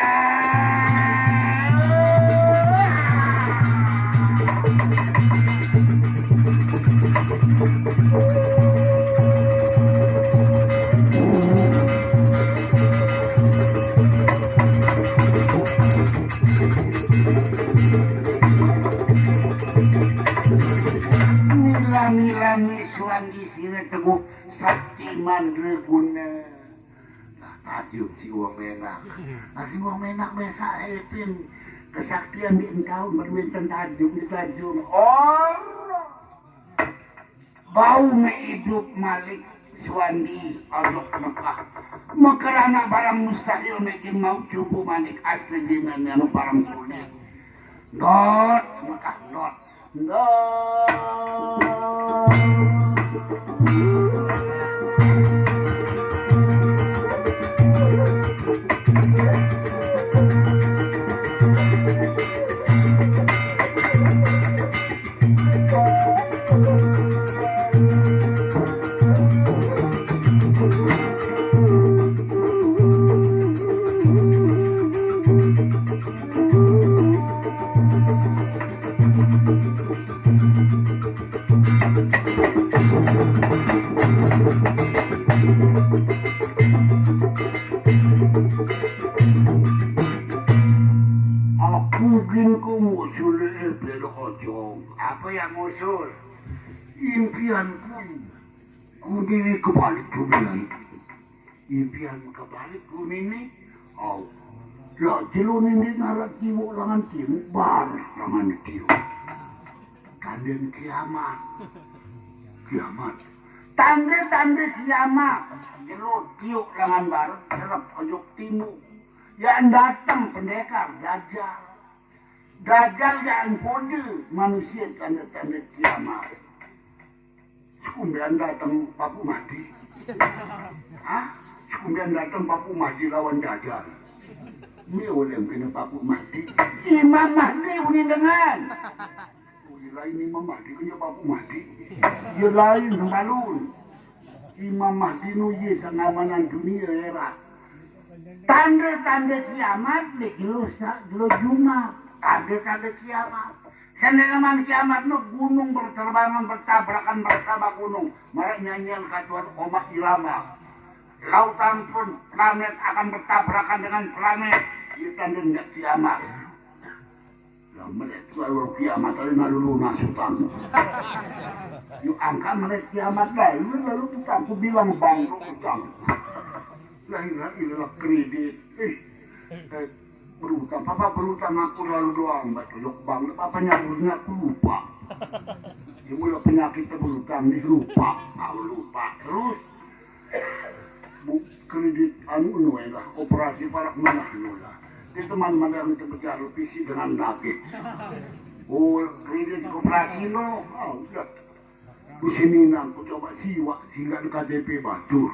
Mila-milani Suwandi sire teguh sakti mandraguna. Nah, tajum si wong menak. Nah, si wong menak biasa epin kesaktian di engkau berminten tajum di tajum. Oh. Bau me idup malik Suwandi ojok Mekah. Mekerana barang mustahil mekin mau cupu manik astegine anu barang sulit. Ndot, Mekah, ndot. Ndot. Aku gin ku ngusul, eh, belok ojong. Apa yang ngusul? Impianku. Gumine kebalik gumine. Impian kebalik gumine. Au. Ya, jelo ninde narak tiwuk lengan tiwuk, baris lengan tiwuk. Tanden kiamat. Kiamat. Tande-tande kiamat. Jelo tiwuk lengan baret, serep ojok timu. Ya dateng pendekar, Dajjal. Dajjal ya kode manusie tande-tande kiamat. Sekumbean dateng Paku Madi. Hah? Sekumbean dateng Paku Madi lawan Dajjal. Ini oleh kena Paku Madi. Imam Mahdi unindengan. Kira ini Imam Mahdi kena Paku Madi. Ye lain sembalun. Imam Mahdi nu ye sangamanan dunie era. Tande-tande kiamat dek jelo sa-, jelo Jumat. Tande-tande kiamat. Sene naman kiamat nu gunung berterbangan, bertabrakan, bertabak gunung. Marek nyanyian katuan Oma Irama. Lautan pun planet akan bertabrakan dengan planet. Ye tande nggak kiamat. Lah, melet gua lu kiamat aja nggak lu lunas utang. Yuk angka melet kiamat dah, lu lalu utang, ku bilang bangkrut utang. Lah, ilah, ilah kredit. Eh, eh, berutang, papa berutang aku lalu doang, baca lok bang, papa nyaburnya aku lupa. Dia mulai penyakitnya berutang, dia lupa, aku lupa. Terus, Bu, kredit anu nu lah, koperasi parak menah nu lah. Di teman mana yang terpecah revisi dengan daging. Oh, kredit koperasi no, ah, udah. Di sini nang, ku coba siwak, sehingga di K T P batur.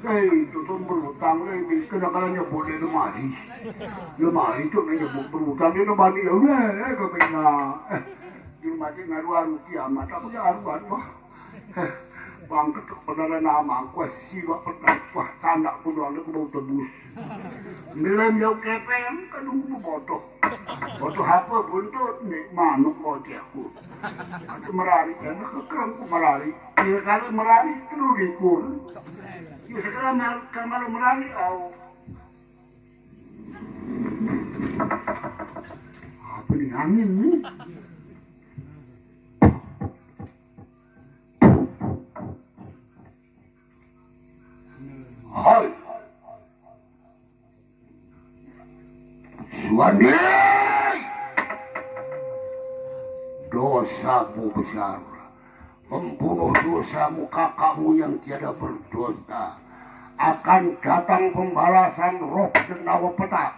Eh, itu tuh berutang, eh, kadang-kadang nyebut di lemari. Lemari tuh nyebut berutang, di lemari, ya udah, eh, kepena. Eh, di rumah dia ngaruh-aruh kiamat, aku ya aruh-aruh. Bang ketuk beneran nama, gua siwak pernah, wah, tanda ku doang, aku mau tebus. Milen jauh kepeng, kan nunggu bodoh. Bodoh apa buntut, nih, manuk bocahku. Aku merari, kan kekerang ku merari. Tiga kali merari, telu likur. Ya, sekarang mal-, kalau malam merari, au. Apa nih angin nih? Hai. Suwandi. Dosamu besar. Membunuh dosamu kakakmu yang tiada berdosa. Akan datang pembalasan roh dan nyawa petak.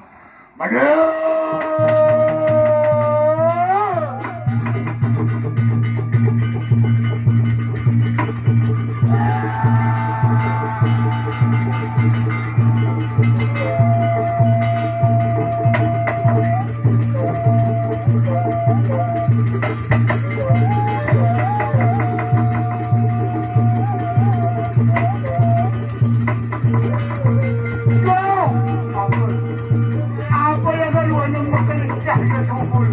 Apa yang lalu hanya makan cah ke sumur?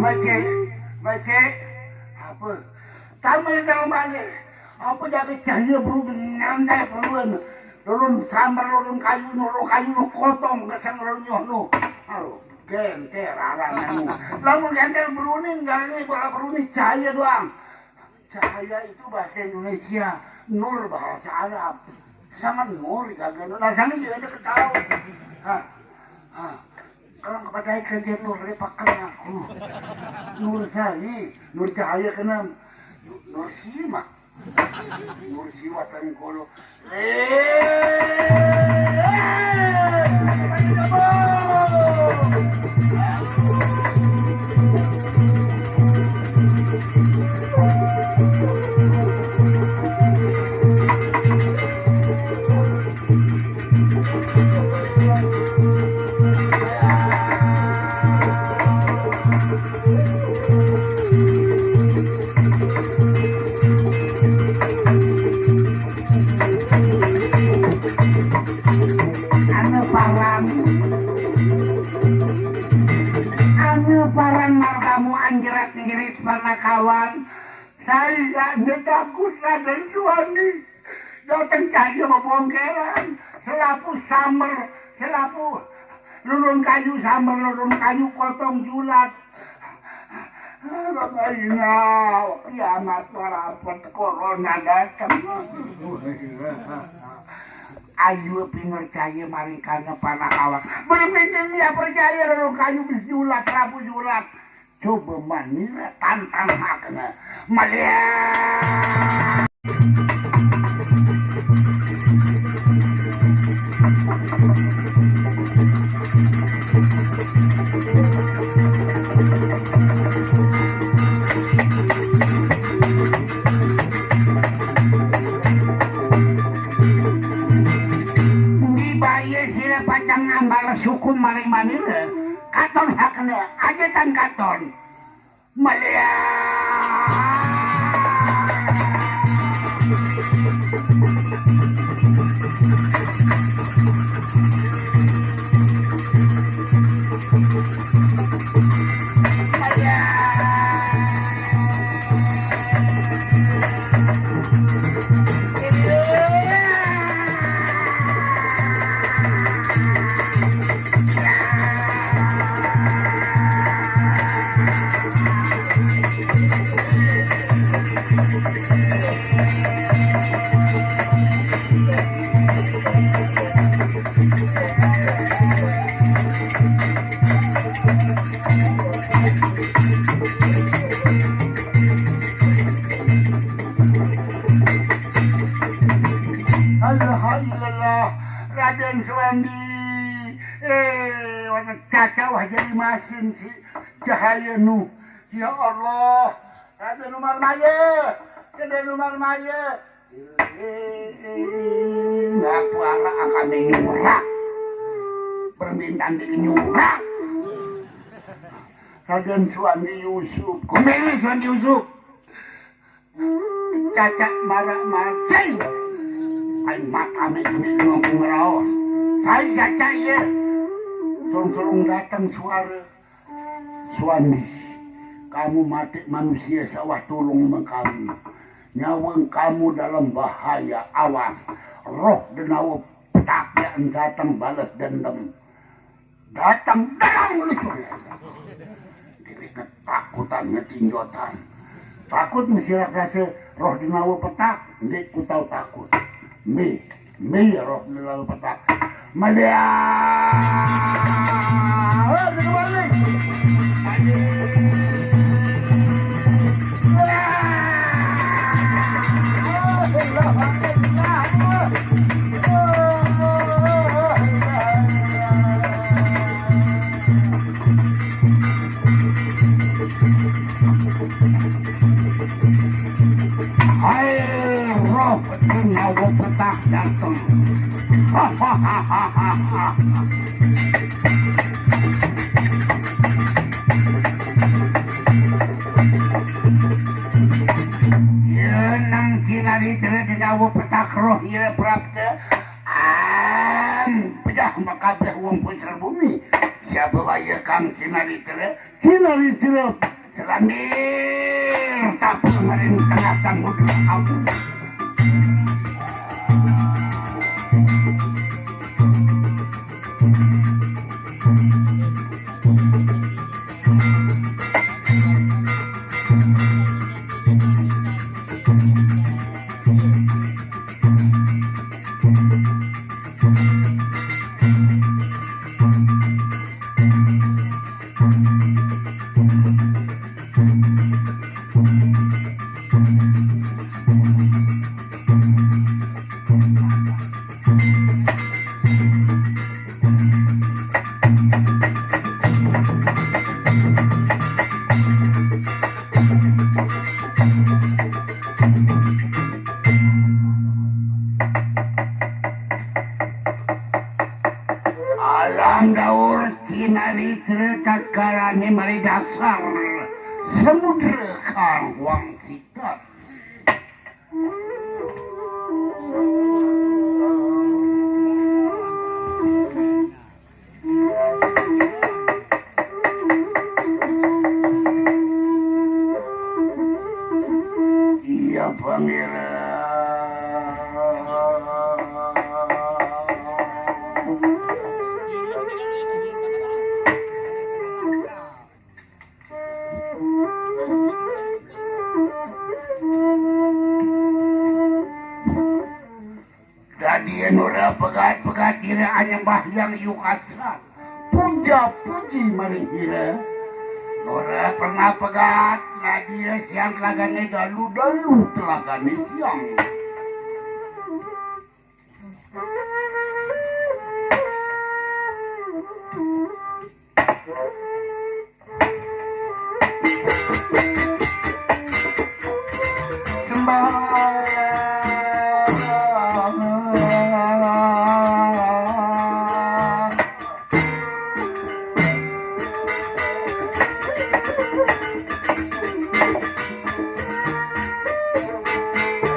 Baca, baca. Apa? Tamu yang tahu balik. Apa jadi cahaya berubah nyantai perluan. Lulun sambar, lulun kayu, lulun kayu, lulun kotong, kesang lulun nyoh, no. Aduh, genter, arang, anu. Lamun genter beruni, nggak ini, bola beruni, cahaya doang. Cahaya itu bahasa Indonesia, nur bahasa Arab. Sama nur, kagak nur. Nah, sama juga ada ketahu. Hah. Hah. Kalau kepada kerja nur, repakan aku. Nur saya, nur cahaya kena. Nur simak. Nur siwatan kolo. Anu paran, anu paran margamu anjerat-njerit panakawan, saya nyedakus Raden Suwandi. Dateng cahaya bebongkeran, selapu samber, selapu lulun kayu samber, lulun kayu kotong julat. Bapak Ina, kiamat warapet, corona dateng. Ayu pinercaya maring kana panakawan. Bener-bener dia percaya roro kayu bis julat, Prabu julat. Coba manira tantang hakna. Malia. Dibayar sira pacang ambal suku maring manira. Katon hakna, aja tan katon. Malia. Alhamdulillah, Raden Suwandi. Eh, wonten cacah wah jadi masin si cahaya nu. Ya Allah, Raden Umar Maye, Raden Umar Maye. Ngaku anak akan nyurak. Permintaan diri nyurak. Raden Suwandi Yusuf. Kumbeli Suwandi Yusuf. Cacak marak macing. Aing mata mik mik ngomong raos. Saya cacak ya. Surung-surung datang suara. Suami, kamu mati manusia sawah tulung mengkami. Nyaweng kamu dalam bahaya, awas. Roh denawa petak yang datang balas dendam. Datang dalam lucu. Jadi ketakutan ngetinjotan. Takut mesti rasa roh denawa petak, ndik ku tahu takut. Mi, mi roh denawa petak. Madia. Hai, roh nyawa petak dateng. Yenang kinari tere dinawa petak roh ira prapta. Am, pejah makabeh wong puser bumi. Siapa waya kang kinari tere? Cina Rijro selandir tapur maring tengah samudra ampun. Alam daur kinaritra tatkalane mari dasar samudra kang wangsitan. Iya, Pangeran. Dan Dia nora pegat-pegat ira anyembah yang yukasa. Puja puji maring ira. Nora pernah pegat, nadia siang telagane dalu-dalu telagane siang.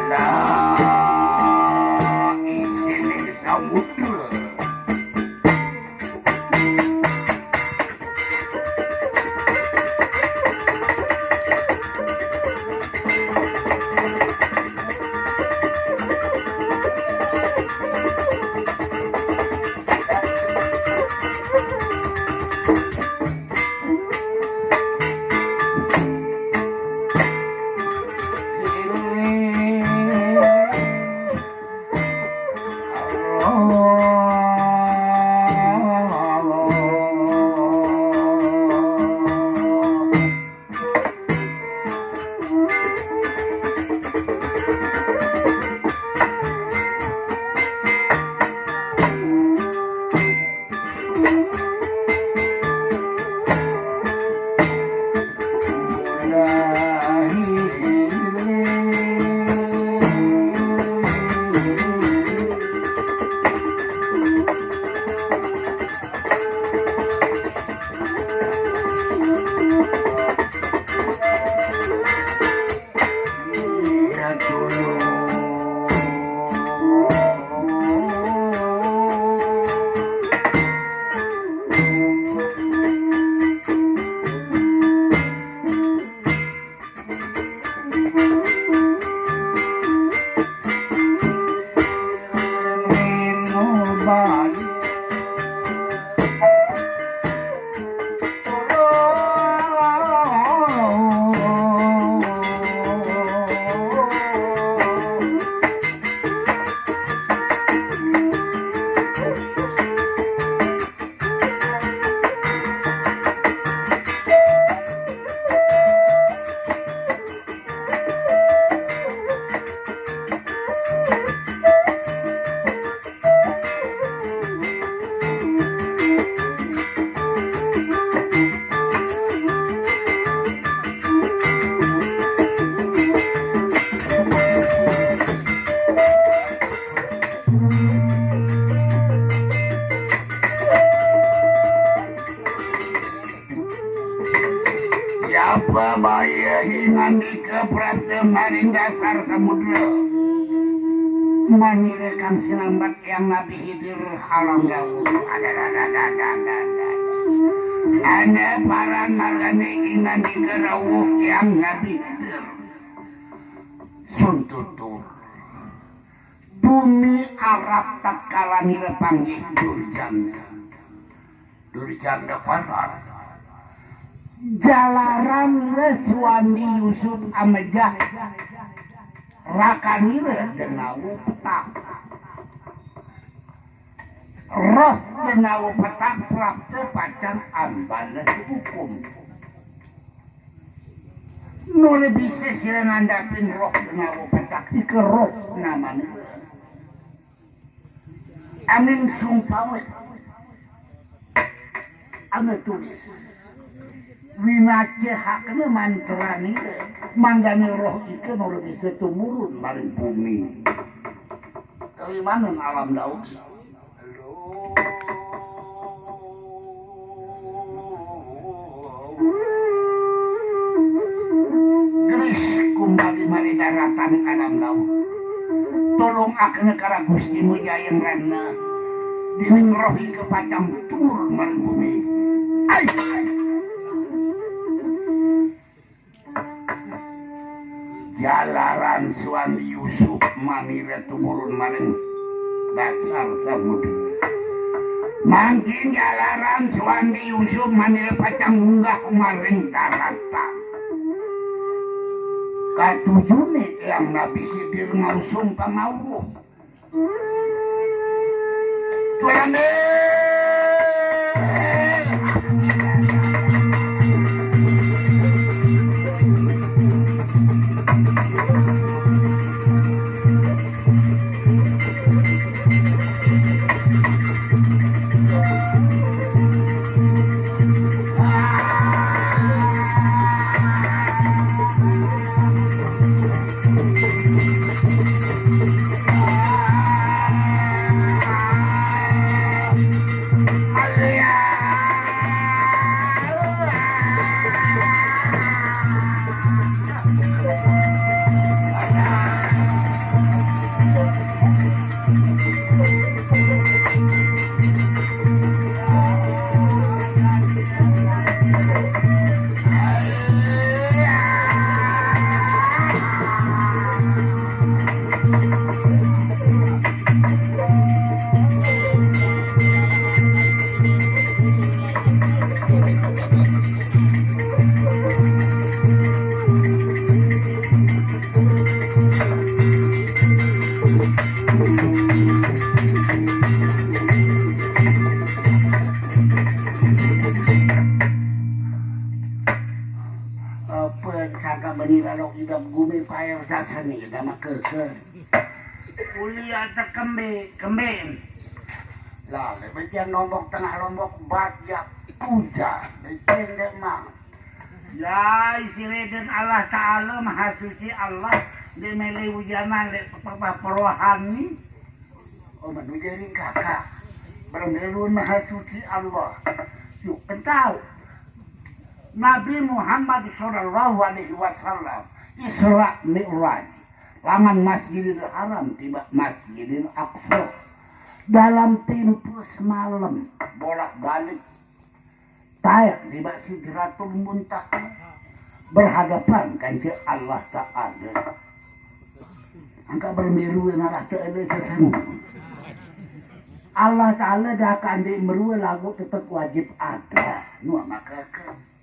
Lah, isine samudra. Siapa bayi ngandika prapta maring dasar samudra? Manira kang sinambat yang Nabi Khidir halang dawuh. Ada, ada, ada, ada, ada, ada. Ada paran margane ingandika dawuh yang Nabi Khidir. Sun tutur. Bumi Arab tatkala nira panggih durjanda. Durjanda paran. Jalaran nira Suwandi Yusuf amejah rakanira Denawu Petak. Roh Denawu Petak prapta pacang ambana hukum. Nuli bisa sira ngandapin roh Denawu Petak ika roh namane. Amin sumpawit. Anu tulis. Winacehakna mantrane, mangdane roh ika nuli bisa tumurun maring bumi. Kawimanan alam dawuh. Gelis kumbali mari daratan alam dawuh. Tulungakna kara Gusti Mujayeng Rana. Dening roh ika pacang tumurun maring bumi. Ai, ai. Jalaran Suwandi Yusuf manira tumurun maring dasar samudra. Mangkin jalaran Suwandi Yusuf manira pacang munggah maring daratan. Katujune Eyang Nabi Khidir ngausung pangawruh. Apa sangka bani lalu idap gumi pair sasani nama keke. Uli ata kembe, kembe. Lah, le becen lombok tengah lombok bat ya puja. Becen dek mang. Ya, isi reden Allah Ta'ala, Maha Suci Allah, di mele ujanan, le perohan ni. Oh, manusia ni kakak. Bermelun Maha Suci Allah. Yuk, entau. Nabi Muhammad sallallahu alaihi wasallam Isra Mi'raj, langan Masjidil Haram tiba Masjidil Aqsa, dalam tempo semalam bolak-balik, taek tiba Sidratul Muntaha, berhadapan kance Allah Ta'ala. Angka bermiru ngalah Ta'ala sesungguh. Allah Ta'ala dah akan di meru lagu tetap wajib ada. Nuh maka ke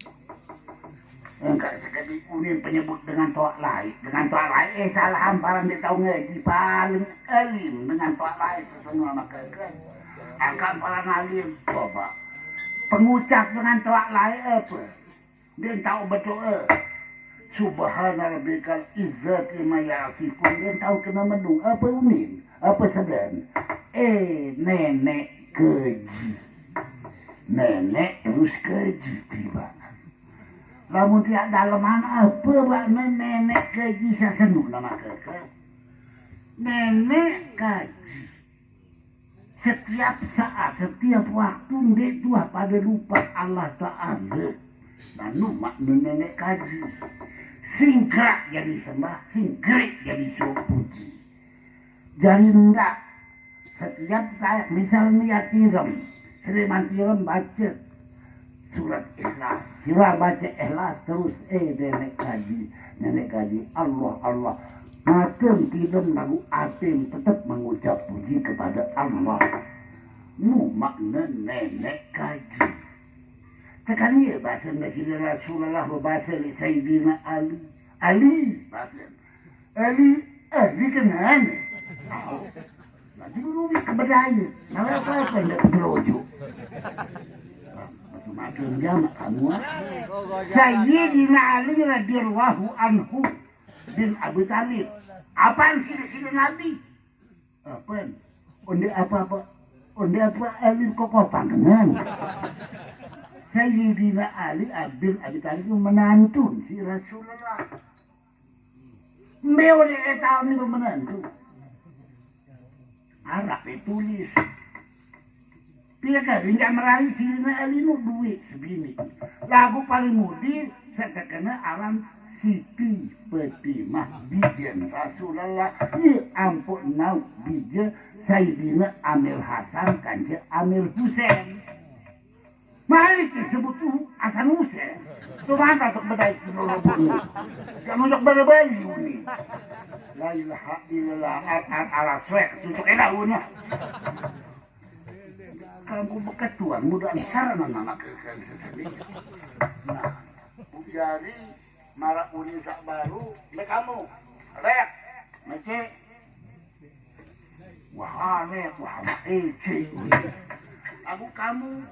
Engkak sekali unin penyebut dengan toak lain. Dengan toak lain, eh, salah hamparan dia tahu ngaji. Paling alim dengan toak lain. Sesenua maka ke. Angkak hamparan alim. Coba. Pengucap dengan toak lain apa? Dia tahu betul, eh. Subhana rabbikal izzati ma yasifun. Dia tahu kena mendung. Apa unin? Apa sedang? Eh, nenek keji. Nenek terus keji tiba. Lamun tiak daleman apa bak nenek kaji sasenu nama keke? Nenek kaji. Setiap saat, setiap waktu, ndik tuah pada lupa Allah Ta'ala. Lalu makna nenek kaji. Singkrak jadi sembah, singkrik jadi suruh puji. Jadi ndak setiap saya misal niat tirem, seniman tirem baca surat Ikhlas. Sira baca Ikhlas terus, eh, nenek kaji, nenek kaji, Allah, Allah. Makin tirem lagu atim tetap mengucap puji kepada Allah. Nu makna nenek kaji. Tekan iya bahasa Nabi Rasulullah, bahasa Sayyidina Ali. Ali bahasa Eli, Eli kenaan. Nanti dulu ni kebedaya. Nama apa apa ndak penerojo. Macam-macam jamak kamu, ah. Sayyidina Ali radhiyallahu anhu bin Abi Thalib. Apaan sini-sini Nabi? Apaan? Onde apa-apa? Onde apa Ali kokoh pangkengan? Sayyidina Ali bin Abi Thalib menantun si Rasulullah. Mbeo de eta ni menantu. Arab ditulis. Pia ka ringgak merai sirine alinu duit sebini. Lagu paling mudi setekene aran Siti Fatimah bijen Rasulullah. Ye ampun nau bije Sayyidina Amir Hasan kance Amir Husain. Malik disebut tuh Hasan Husain. Tuh mata tuh bedai kuno robot ni. Kamu jok bala Bali ni. La ilaha illallah, ar ar ala swek tuh enak una. Kamu beketuan muda ansar nama ke. Nah, bujari mara uni sak baru, me kamu. Rek, mece. Wah, Alek, wah, anak ecing. Aku kamu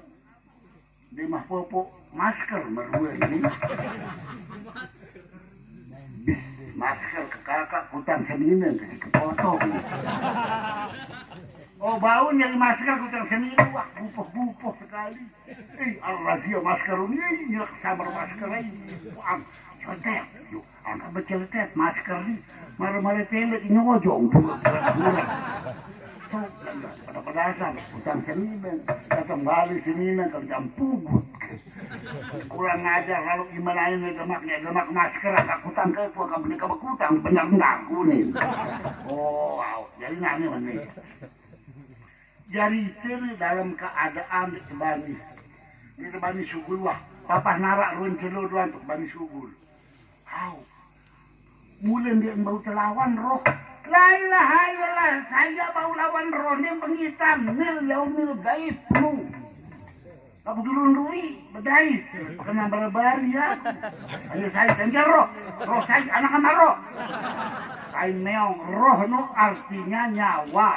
di mah popo masker meruen ni. Bis masker ke kakak kutang seminen ke si kepotong. Oh, bau nyari masker kutang seminen, wah, bupoh-bupoh sekali. Eh, Allah dia masker ni, nyelak samar masker ni. Wah, cetek, yuk, angkat beceletet masker ni. Mare-mare tele nyojong, burak-burak. Pada-pada asal, kutang seminen. Datang balik seminen, kerja pugut. Kurang ajar, lalu gimana ini demak, ya demak masker, agak kutang ke, gua kan beli kaba kutang, benar-benar kuning. Oh, au, jadi nani meni. Jadi itu nih dalam keadaan di Tebani. Di Tebani Sugul, wah, papah narak ruan celo doang untuk Bani Sugul. Au. Mulai dia bau telawan roh. La ilaha illallah, saya bau lawan roh ni pengitan, mil yaumil gaib, nu. Aku turun rui, bedai, kena barabari ya. Hanya saya ganjar roh, roh saya anak sama roh. Saya meong, roh nu artinya nyawa.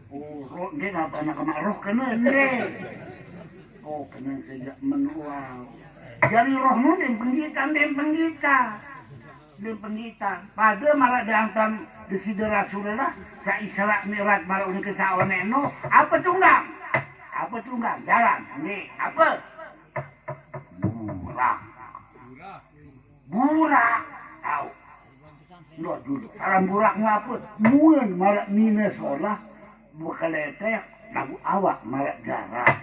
Oh, roh, dia ngapa anak sama roh kena, dia. Oh, kena sejak menual. Jadi roh nu dia penggita, dia penggita. Dia penggita. Pada malah diantam di sida Rasulullah, sa Isra Mi'raj malah unik ke sa oneno, apa tunggang? Apa tunggang? Jalan. Ni, apa? Burak. Burak. Tahu. Ndak dulu. Salam burak ngapa? Muen malah nina solah, bekeletek, lagu awak malah jarak.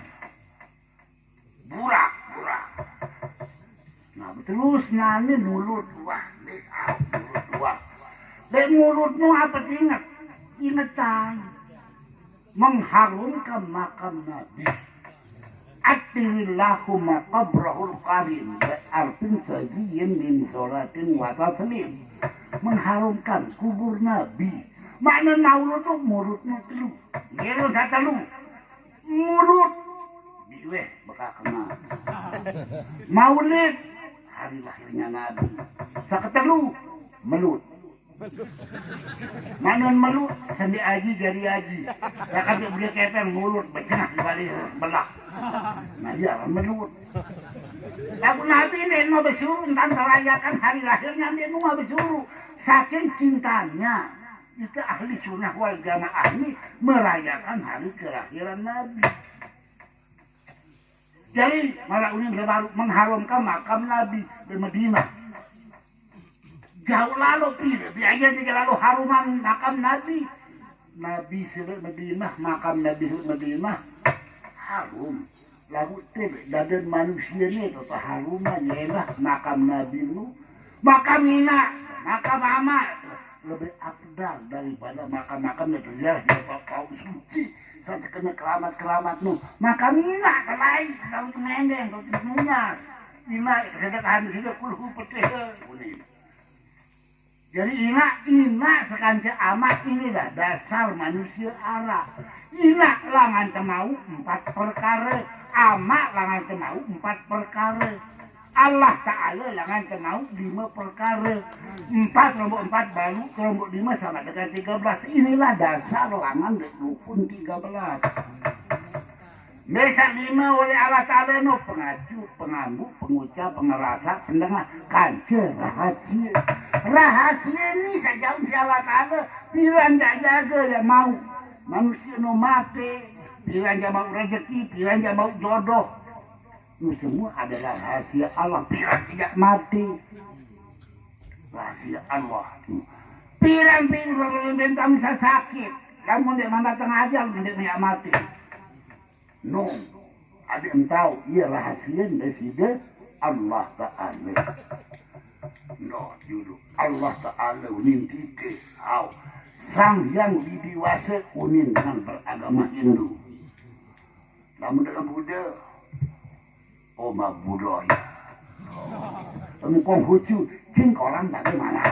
Burak, burak. Nah, terus nani mulut wah, dek, ah, mulut wah. Dek, mulut nu apa inget? Ingetan. Mengharumkan makam Nabi. Attirillahumma qabrahul karim, bi arfin sajiyin min sholatin wa taslim. Mengharumkan kubur Nabi. Makna maulud tu mulut nu telu. Gelo sa telu. Mulut. Diweh, baka kena. Maulid. Hari lahirnya Nabi. Saketelu. Melut. Manun melut, sendi aji, jari aji. Ya kan dia beli kepeng, mulut, berjengah di balik belah. Nah, iya, melut. Lagu Nabi ini mau bersuruh, tentang merayakan hari lahirnya, dia mau bersuruh. Saking cintanya, itu ahli sunnah wal jamaah ini merayakan hari kelahiran Nabi. Jadi, malah unin baru mengharumkan makam Nabi di Madinah. Jauh lalu, pira, biaya juga lalu haruman makam Nabi. Nabi silik Madinah, makam Nabi silik Madinah, harum. Lagu tele, dadan manusia ni, kata haruman, ialah makam Nabi nu. Makam ina, makam ama, lebih afdal daripada makam-makam yang terjadi di Pak Suci. Sampai kena keramat-keramat nu. Makam ina, kelai, tahu pengendeng, tahu dunia. Ina, sedekahan, sudah kulhu, petih, kuning. Jadi ina, ina sekanca ama inilah dasar manusia ara. Ina langan temau empat perkara, ama langan temau empat perkara. Allah Ta'ala langan temau lima perkara. Empat kelompok empat baru kelompok lima sama dengan tiga belas. Inilah dasar langan rukun tiga belas. Mesak lima oleh Allah Ta'ala no pengacu, pengambu, pengucap, pengerasa, pendengah, kanca, rahasia. Rahasia ni sajauh si Allah Ta'ala, piran jak jaga jak mau. Manusia no mati, piran jak mau rezeki, piran jak mau jodoh. Ini semua adalah rahasia Allah, piran tidak mati. Rahasia Allah. Piran piran bentang bisa sakit. Kamu tidak mama tengah aja, tidak punya mati. No, ada yang tahu, ia rahasia dari sida Allah Ta'ala. No, dulu Allah Ta'ala unin kita. Au. Sang yang widiwasa unin dengan beragama Hindu. Lamun dalam Buddha, oh, ma Buddha ya. Lamun Konghucu, cing orang bagaimana?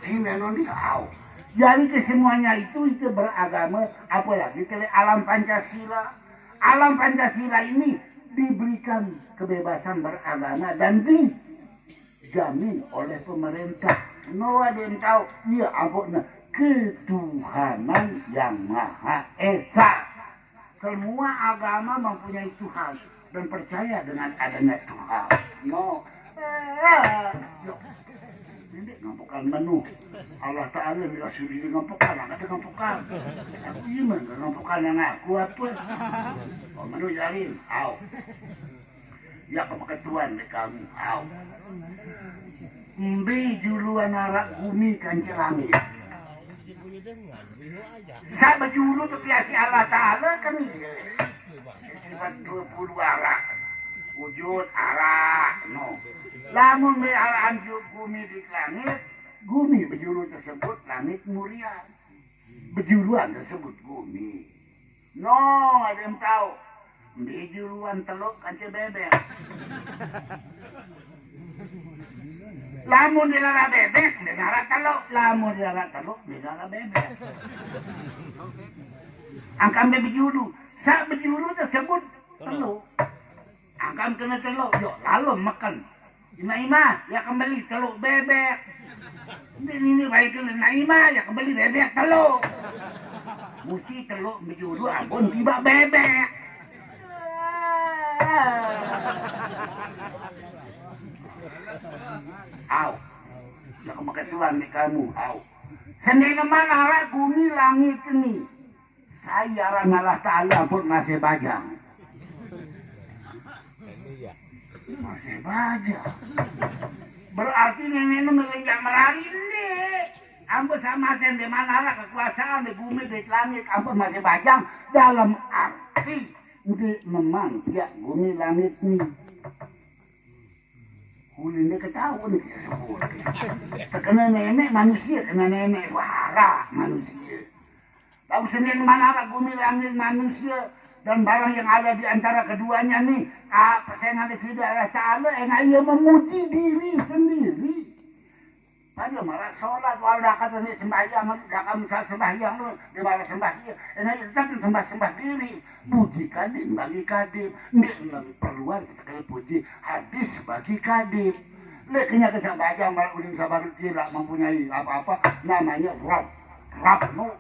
Cing anu ni, au. Jadi kesemuanya itu, itu beragama, apalagi tele alam Pancasila. Alam Pancasila ini diberikan kebebasan beragama dan dijamin oleh pemerintah. No ada yang tahu, iya, ampun, nah, Ketuhanan Yang Maha Esa. Semua agama mempunyai Tuhan dan percaya dengan adanya Tuhan. No. Eh, yo. Ini ngampukan menu. Allah Ta'ala ni Rasul ini ngampukan, ada ngampukan. Aku iman ke ngampukan yang aku apa? Oh, menu jarin. Au. Ya, kebeketuan dek kamu. Au. Mbe juluan arak gumi kance langit. Sa bejulu tepiasi Allah Ta'ala kan iye. Sifat dua puluh arak. Wujud arak. No. Lamun mbe arakan ju-, gumi di langit, gumi bejulu tersebut langit murian. Bejuluan tersebut gumi. No, ada yang tahu? Mbe juluan teluk kance bebek. Lamun dilara bebek, dilara teluk. Lamun dilara teluk, dilara bebek. Angkan mbe bejulu. Sa bejulu tersebut teluk. Angkan kena teluk, yo, lalu meken. Ima-ima, ya kembali teluk bebek. Ini, ini baik dulu, ima-ima, ya kembali bebek teluk. Musti teluk bejulu, ampun tiba bebek. Au. Ya kebeketuan di kamu, au. Seni neman arak gumi langit ini. Saya aran Allah Ta'ala pun masih bajang. Masih bajang. Berarti nenek nu ngelinjak merari ni. Ampun sama saya di mana arah kekuasaan di bumi di langit ampun masih bajang dalam arti di memang tiap bumi langit ni. Ulin dia ketawa ni kita sebut. Terkena nenek manusia, kena nenek wara manusia. Lalu Senin manara gumi langit manusia dan barang yang ada di antara keduanya ni, ah, pesengan di sida Allah Ta'ala, enak ia memuji diri sendiri. Pada malah sholat, wala kata ni sembahyang, dah kamu salah sembahyang tu, dia malah sembahyang. Enak ia tetap sembah-sembah diri. Puji kadim bagi kadim. Ni perluan sekali puji hadis bagi kadim. Leknya kesembahyang malah ulin sabar tidak mempunyai apa-apa, namanya Rob. Rabbul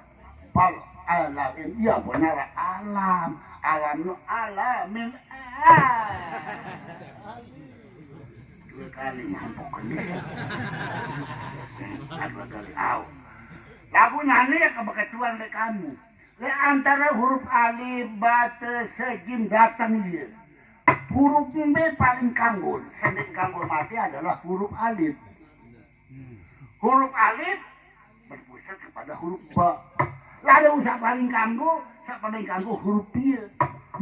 alamin. Iya benar alam. Alam nu alamin. Ah. Dua kali mabuk ni. Dua kali au. Lagu nani ya kebeketuan dek kamu. Le antara huruf alif, ba, ta, sa, jim datang dia. Huruf B paling kanggul. Sending kanggul mati adalah huruf alif. Huruf alif berpusat kepada huruf ba. Lalu usah paling kanggo, usah paling kanggo huruf dia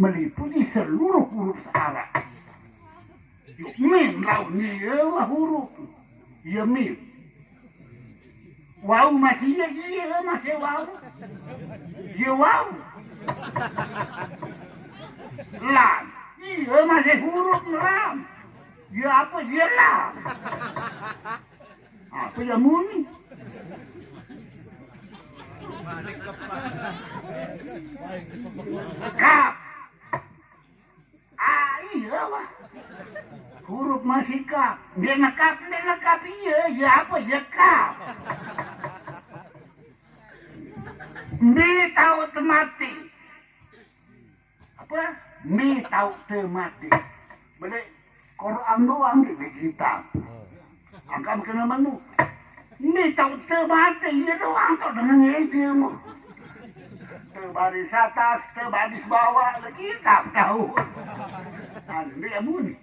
meliputi seluruh huruf searah. Mim lawan dia huruf. Ya mim. Wau masih ya, iya masih wau. Ya wau. Lam. Iya masih huruf lam. Ya apa ya lam. Apa ya muni? Kap. Ah, iya, wah. Huruf masih kap. Dia nekap, dia nekap iya. Ya apa ya kap? Dia tahu temati. Apa? Mi tau te mati. Balik Quran doang di kitab. Angkam kena menu. Mi tau te mati, iya doang tau dengan ngeje mu. Te baris atas, te baris bawah, le kitab tahu. Anu dia muni.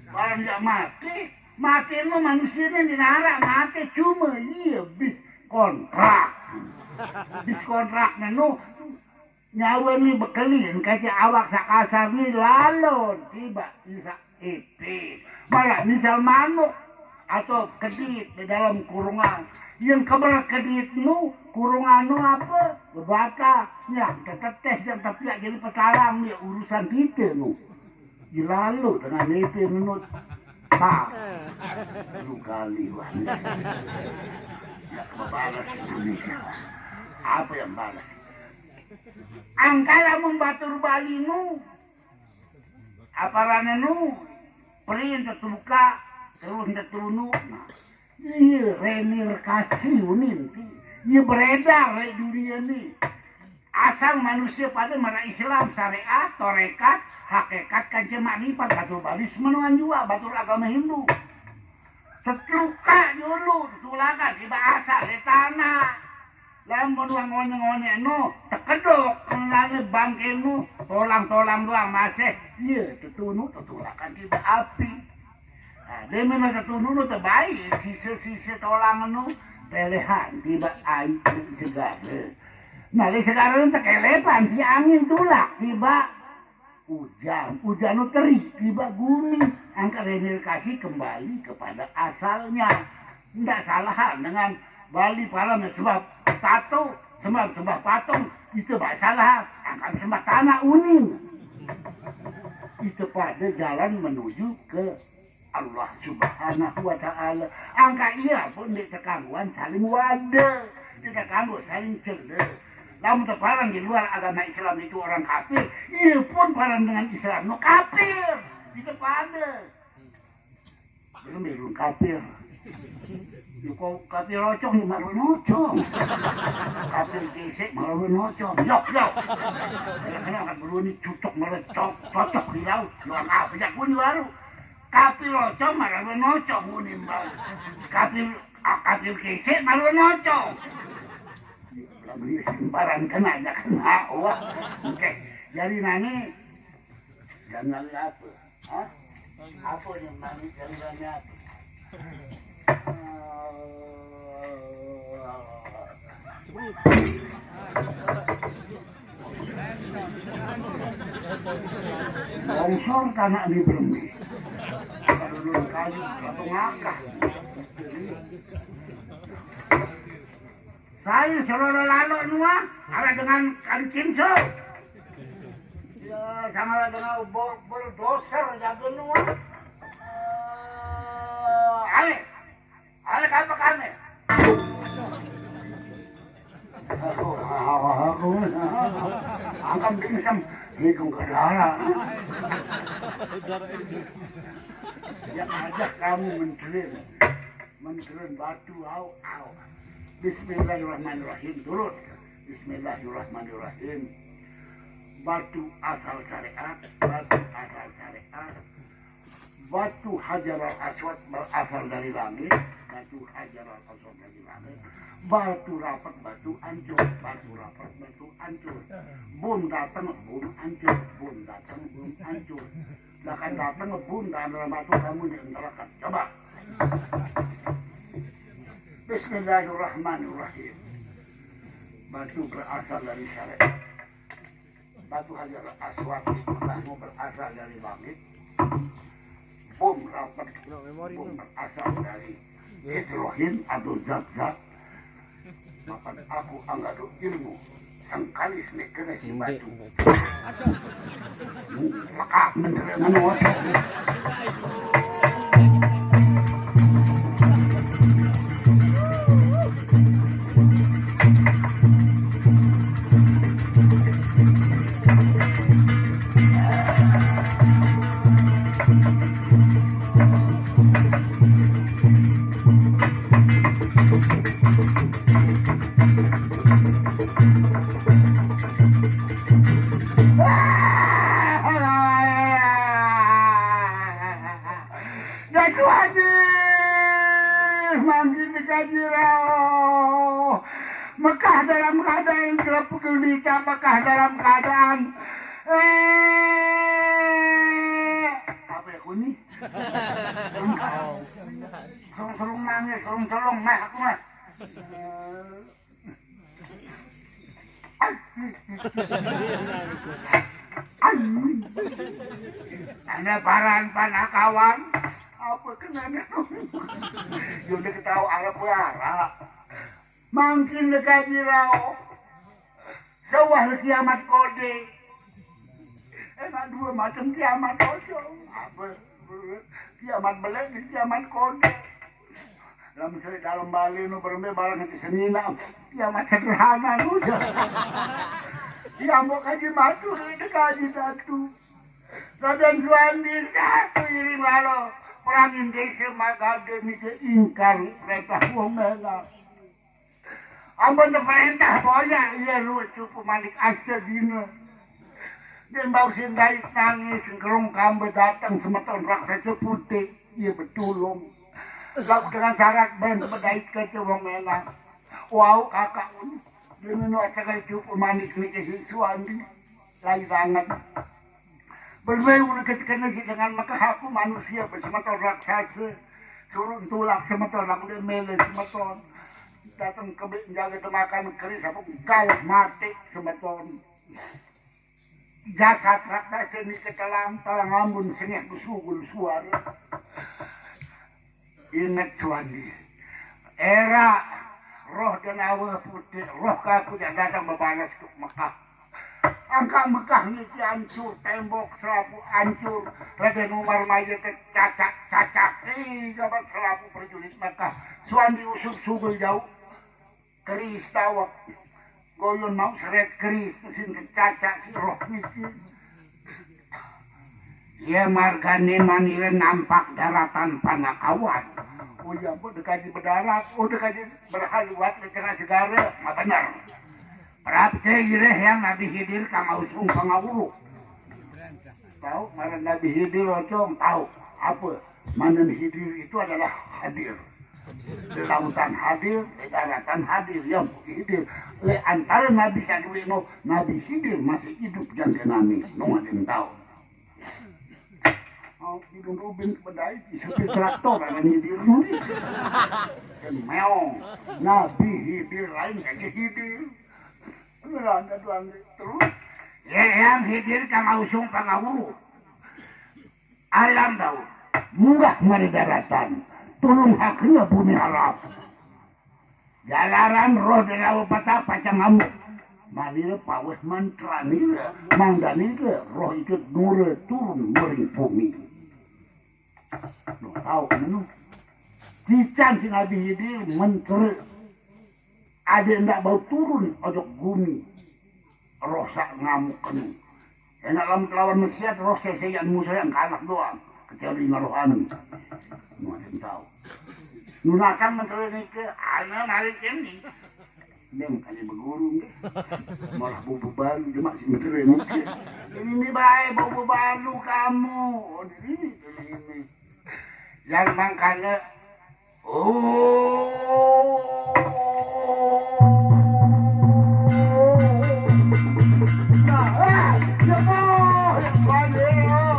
Barang dia mati, mati nu manusia ni dinara mati cuma iya bis kontrak. Bis kontrak nu nyawa ni bekelin kece awak sakasar ni lalu tiba bisa ipin. Malah misal manuk atau kedit di dalam kurungan. Yang kebelah kedit nu, kurungan nu apa? Bebata. Yang teteteh, yang tepiak jadi petarang ni urusan kita nu. Dilalu dengan ipin menut. Pak. Lu kali wah. Balas Indonesia. Apa yang balas? Angkala mun batur Bali nu, aparane nu, print tetuka, terus tetunu. Nah, iya, Rene Rekasi unin ti. Ieu beredar di dunia nih. Asal manusia pada maraq Islam, syariat, torekat, hakikat, kance makrifat, batur Bali semenuan jua, batur agama Hindu. Tetuka dulu, tetulakan, tiba asal di tanah. Lamun wah ngone-ngone anu, tekedok, kenane bangkenu, tolang-tolang doang masih, iya, tetunu, tetulakan tiba api. Nah, dia memang tetunu nu tebai, sisa-sisa tolang nu, telehan, tiba air segala. Nah, di segala nu tekelepan, si angin tulak, tiba ujan, ujan nu teri, tiba gumi. Angka rene Rekasi kembali kepada asalnya. Ndak salahan dengan Bali paran sembah tato, sembah, sembah patung, itu bak salah. Angka sembah tanah unin. Itu pada jalan menuju ke Allah Subhanahu wa Ta'ala. Angka iya pun di tekangguan saling wade, di tekanggu saling cele. Lamun teparan di luar agama Islam itu orang kafir, iya pun paran dengan Islam nu kafir. Itu pada. Belum belum kafir. Yuko kafir ocong ni malu nocong. Kafir gesek malu nocong. Yok yok. Kadang-kadang akan belum ni cucok malu cok, cocok di laut. Yo apa jak pun baru. Kafir ocong malu nocong ni mbak. Kafir ah, kafir gesek malu nocong. Belum ni sembarang kena aja kena. Wah. Oke. Jadi nani dan nani apa? Hah? Apa yang nani dan nani apa? Longsor tanah ini berembe. Kalau kayu satu ngakah. Saya seluruh lalu nua, ada dengan kancing so. Ya, sama dengan bo- bulldozer jago nua. Eh, ale, ale apa kami? Aku, aku, aku, angkat pingsan, hidung ke darah. Ya, ajak kamu menteri, menteri batu, au, au. Bismillahirrahmanirrahim, turun. Bismillahirrahmanirrahim. Batu asal syariat, batu asal syariat. Batu Hajar al Aswad berasal dari langit, batu Hajar al Aswad dari langit. Batu rapat, batu ancur, batu rapat, batu ancur. Bom datang, bom ancur, bom datang, bom ancur. Akan datang bom dan batu kamu di neraka. Coba. Bismillahirrahmanirrahim. Batu berasal dari syariat. Batu Hajar Aswad itu kamu berasal dari langit. Bom rapat, bom berasal dari hidrogen atau zat-zat. Makan aku anggado ilmu. Sengkali sini kena si batu. Lekak menterangan wajah. Datu Haji, mangkin dikaji rao. Mekah dalam keadaan gelap gulita, Mekah dalam keadaan eh apa ya kuni? Serung-serung nangis, serung-serung meh aku mah. Ana paran panakawan apa kenana? Yo udah ketawa arep wara. Mangkin dekaji rao. Sawah kiamat kode. Enak dua macam kiamat kosong. Apa? Kiamat belek di kiamat kode. Dalam saya dalam Bali nu berembe barang itu senina. Kiamat sederhana nu. Kiamat kaji matu, kaji datu. Raden Suwandi satu iring lalo. Perangin desa magade nike ingkar perintah wong enak. Amun perintah boya iya ruwet cupu manik asta dina. Dembau sindait nangis, gerung kamba dateng semeton raksasa putih, iya betulung. Lalu dengan syarat ben bedait kece wong enak. Wau kakak, dene nu ategal cupu manik niki si Suwandi. Lai banget. Bermeu neke kene si dengan Mekah aku manusia besemeton raksasa. Suruh tulak semeton, aku dia mele semeton. Dateng kebe jaga temakan keris apa galah mati semeton. Jasad raksasa nike telang, telang ambun sengeh besugul suara. Inget Suwandi. Era roh dan awal putih, roh kaku yang datang bebalas ke Mekah. Angka Mekah niki hancur, tembok selapu hancur, Raden Umar Maye kecacak-cacak, eh, jabat selapu prajurit Mekah. Suwandi usut sugul jauh, keris tawak. Goyon mau seret keris, mesin kecacak si roh niki. Iya margane manire nampak daratan panakawan. Oh iya, Bu, dekaji bedarat, oh dekaji berhaluat di tengah segara, nggak bener. Prapte ireh yang Nabi Hidir kang ausung pangawuru. Tahu, ngaran Nabi Hidir, Ocong, tahu. Apa? Manen Hidir itu adalah hadir. Di lautan hadir, di daratan hadir, ya, Hidir. Le antara Nabi sadue no, Nabi Hidir masih hidup jangkenane, no ngaden tahu. Mau Hidir Rubin bedai, di supir traktor, ada Hidir Rubin. Dan meong, Nabi Hidir lain kayak Hidir. Beneran, ada dua terus. Ya, yang Hidir kang ausung pangawuru. Alam Daud, munggah mari daratan, tulung hakna bumi halap. Jalaran roh delawa patah pacang ngamuk. Manira paweh mantranira, mangdanira roh ikut nura turun mering bumi. Duh, tahu kan nu? Cican si Nabi Hidir mentere. Ade ndak bau turun ojok gumi. Roh sak ngamuk kenu. Enak lamun kelawan maksiat, roh sesean musuh yang kalah doang. Kecuali ngarohani. Macam tahu. Nunakan menteri nike, ana narik ini. Dia makanya berguru nggih. Malah bubu balu dia masih menteri nike. Ini nih bae bubu balu kamu. Oh, ini, ini. Yang mangkane, oh. Nah, ah, ya, oh, yang balik, oh.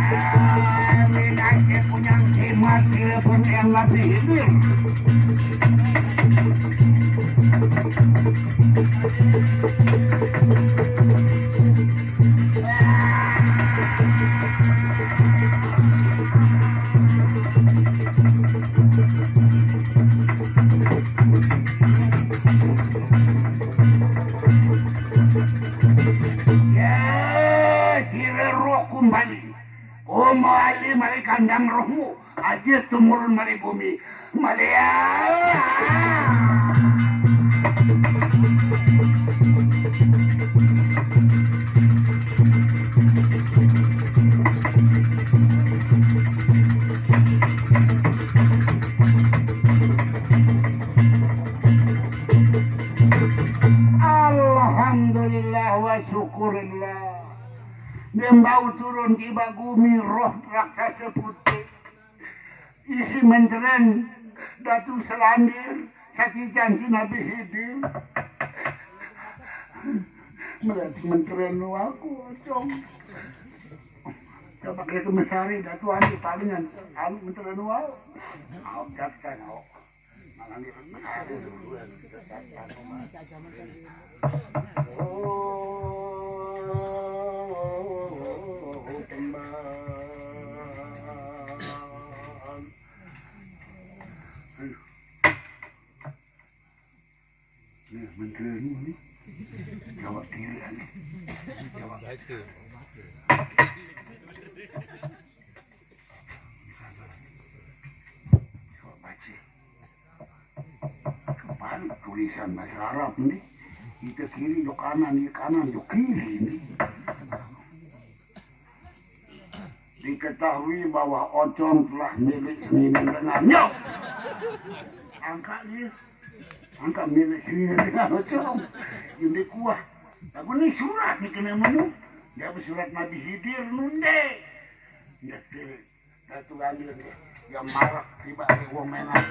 Ah, ini aja punya jimat, dia pun yang lebih ini. Ya, sira roh kumbali. Kumbali mari kandang rohmu. Aja tumurun mari bumi. Mari ya. Alhamdulillah wa syukurillah. Nembau turun tiba gumi roh raksasa putih. Isi menteren Datu Selandir, sakican si Nabi Hidir. Melihat menteren nu aku, Ocong. Coba kita mesari Datu Andi palingan anu menteren nu aku. Aku jatkan, aku. Ini menteri ini, ini. Jawab diri ini. Jawab. Coba baca. Kebalik tulisan bahasa Arab nih. Itu Kiri, jok kanan, kiri, kanan, jok kiri. Diketahui bahwa Ocong telah milik Sengining Lengan. Yo! Angka dia. Angka milik Sengining Lengan Ocong. Ini kuah. Lagu ni surat ni kena menu. Dia bersurat Nabi Hidir nunde. Dia kiri. Datu Gandhi dia. Dia marak tiba di wong menang.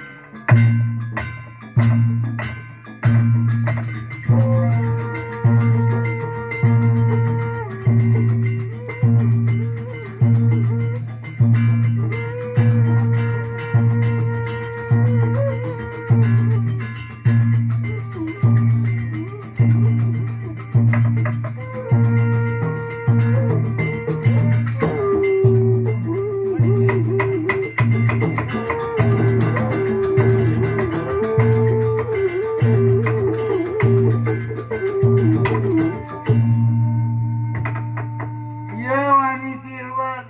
Iya, wani tiruan.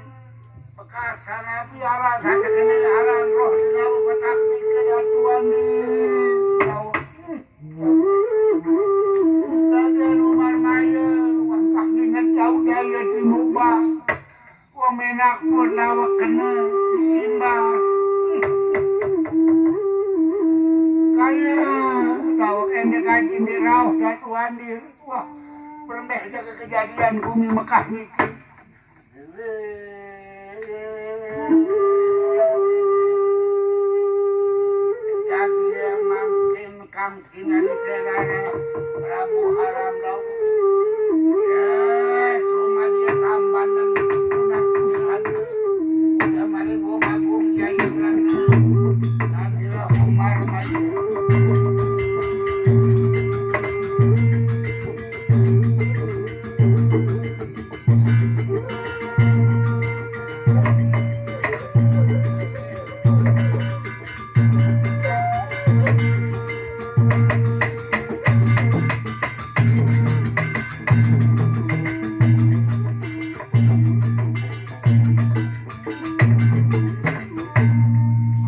Bekas sana biara saja kena aran roh di laut petak di kedatuan di laut. Raja Lumar Maya, wangkah minat jauh daya di mubah. Wong menak pun dawek kena diimbas. Kaya dawek endek kaji di rauh datuan di. Wah, berembeh jaga kejadian bumi Mekah niki. Jadi mangkin kang sinani kerana Prabu Haram Daud. Ya, suma dia tambanan guna kuning lagi. Ya, mari gua magung jaya kerana. Nadilah Umar maju.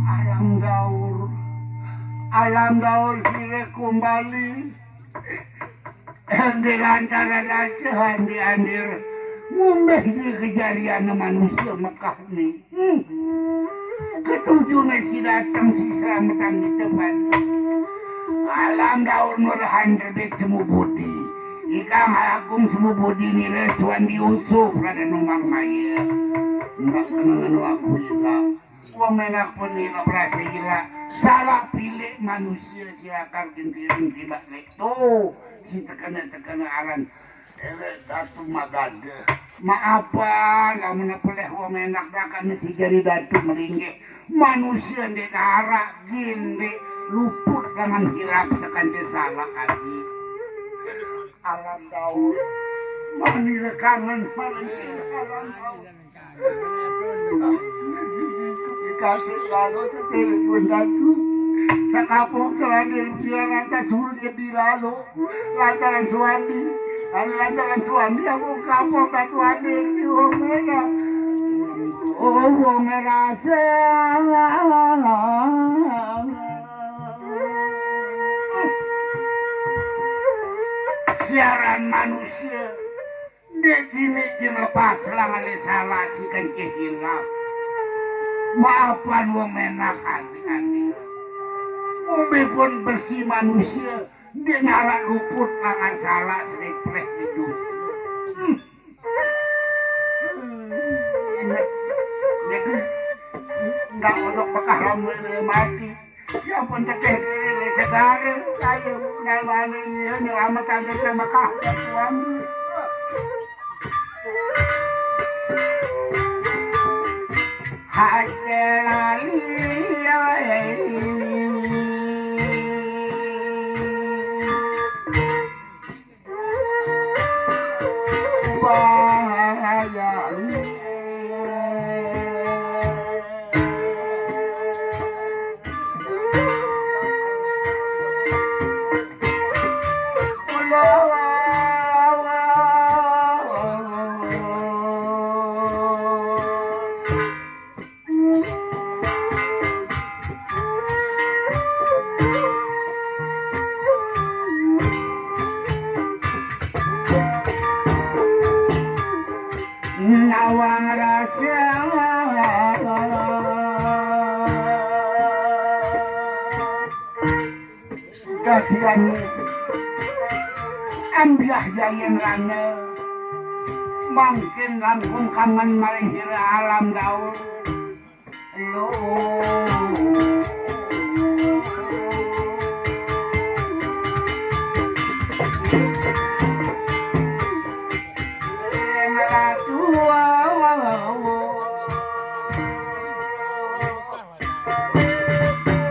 Alam daur, alam daur sire kumbali. Ende lantaran aja ande-ande ngumbeh di kejarian manusia Mekah ni. Hmm. Ketujuh nasi datang si selamatan di tempat. Alam daun merahan terbit semu budi. Ikang agung semu budi nira suan diusuh rada numbang maya. Enggak kena ngenu aku juga. Wong menak pun ila berasa ila. Salah pilih manusia siakar gentiring tidak lek tu. Si tekena-tekena aran elek Datu Magada. Maapa lamun peleh wong menak dakan si jari Datu melinggih. Manusia ndek arak gin ndek luput dengan hilap sekante salah adi. Alam daun. Mani rekangan paling alam daun. Dikasih lalu sepele pun datu. Sekapung telanjur biar lantas suruh dia di lalu. Lantaran suami. Lantaran suami aku kapung datu andi di wong merah. Oh, wong merah. Siaran manusia. Ndek jini jin lepas lang ale salah si kencih hilap. Maafan wong menak andi-andi. Umbe pun bersih manusia, ndek ngarak luput langan salah sedik preh di dunia. Hmm. Ingat, ingat, ndak onok bekah ramu mati. Ya pun teteh diri segala kayu nalwani ya nyelamat ada sama kah suami. Hasilali ya. Sian ambiah jayen rane, mangkin langkung kangen malih sira alam daur. Lo.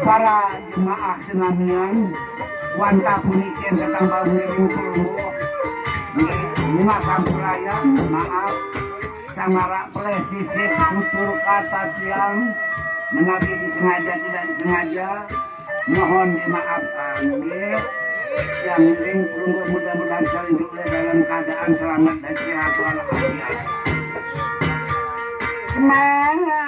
Para jemaah senamian, wantah puniki enten tanggal ngiring pelungguh. Nggih, bunga sampurayan, maaf. Sangara pelih sisip tutur kata tiang, menawi disengaja tidak disengaja, mohon dimaafkan, nggih. Yang ngiring pelungguh mudah-mudahan saling beroleh dalam keadaan selamat dan sehat walafiat. Semangat.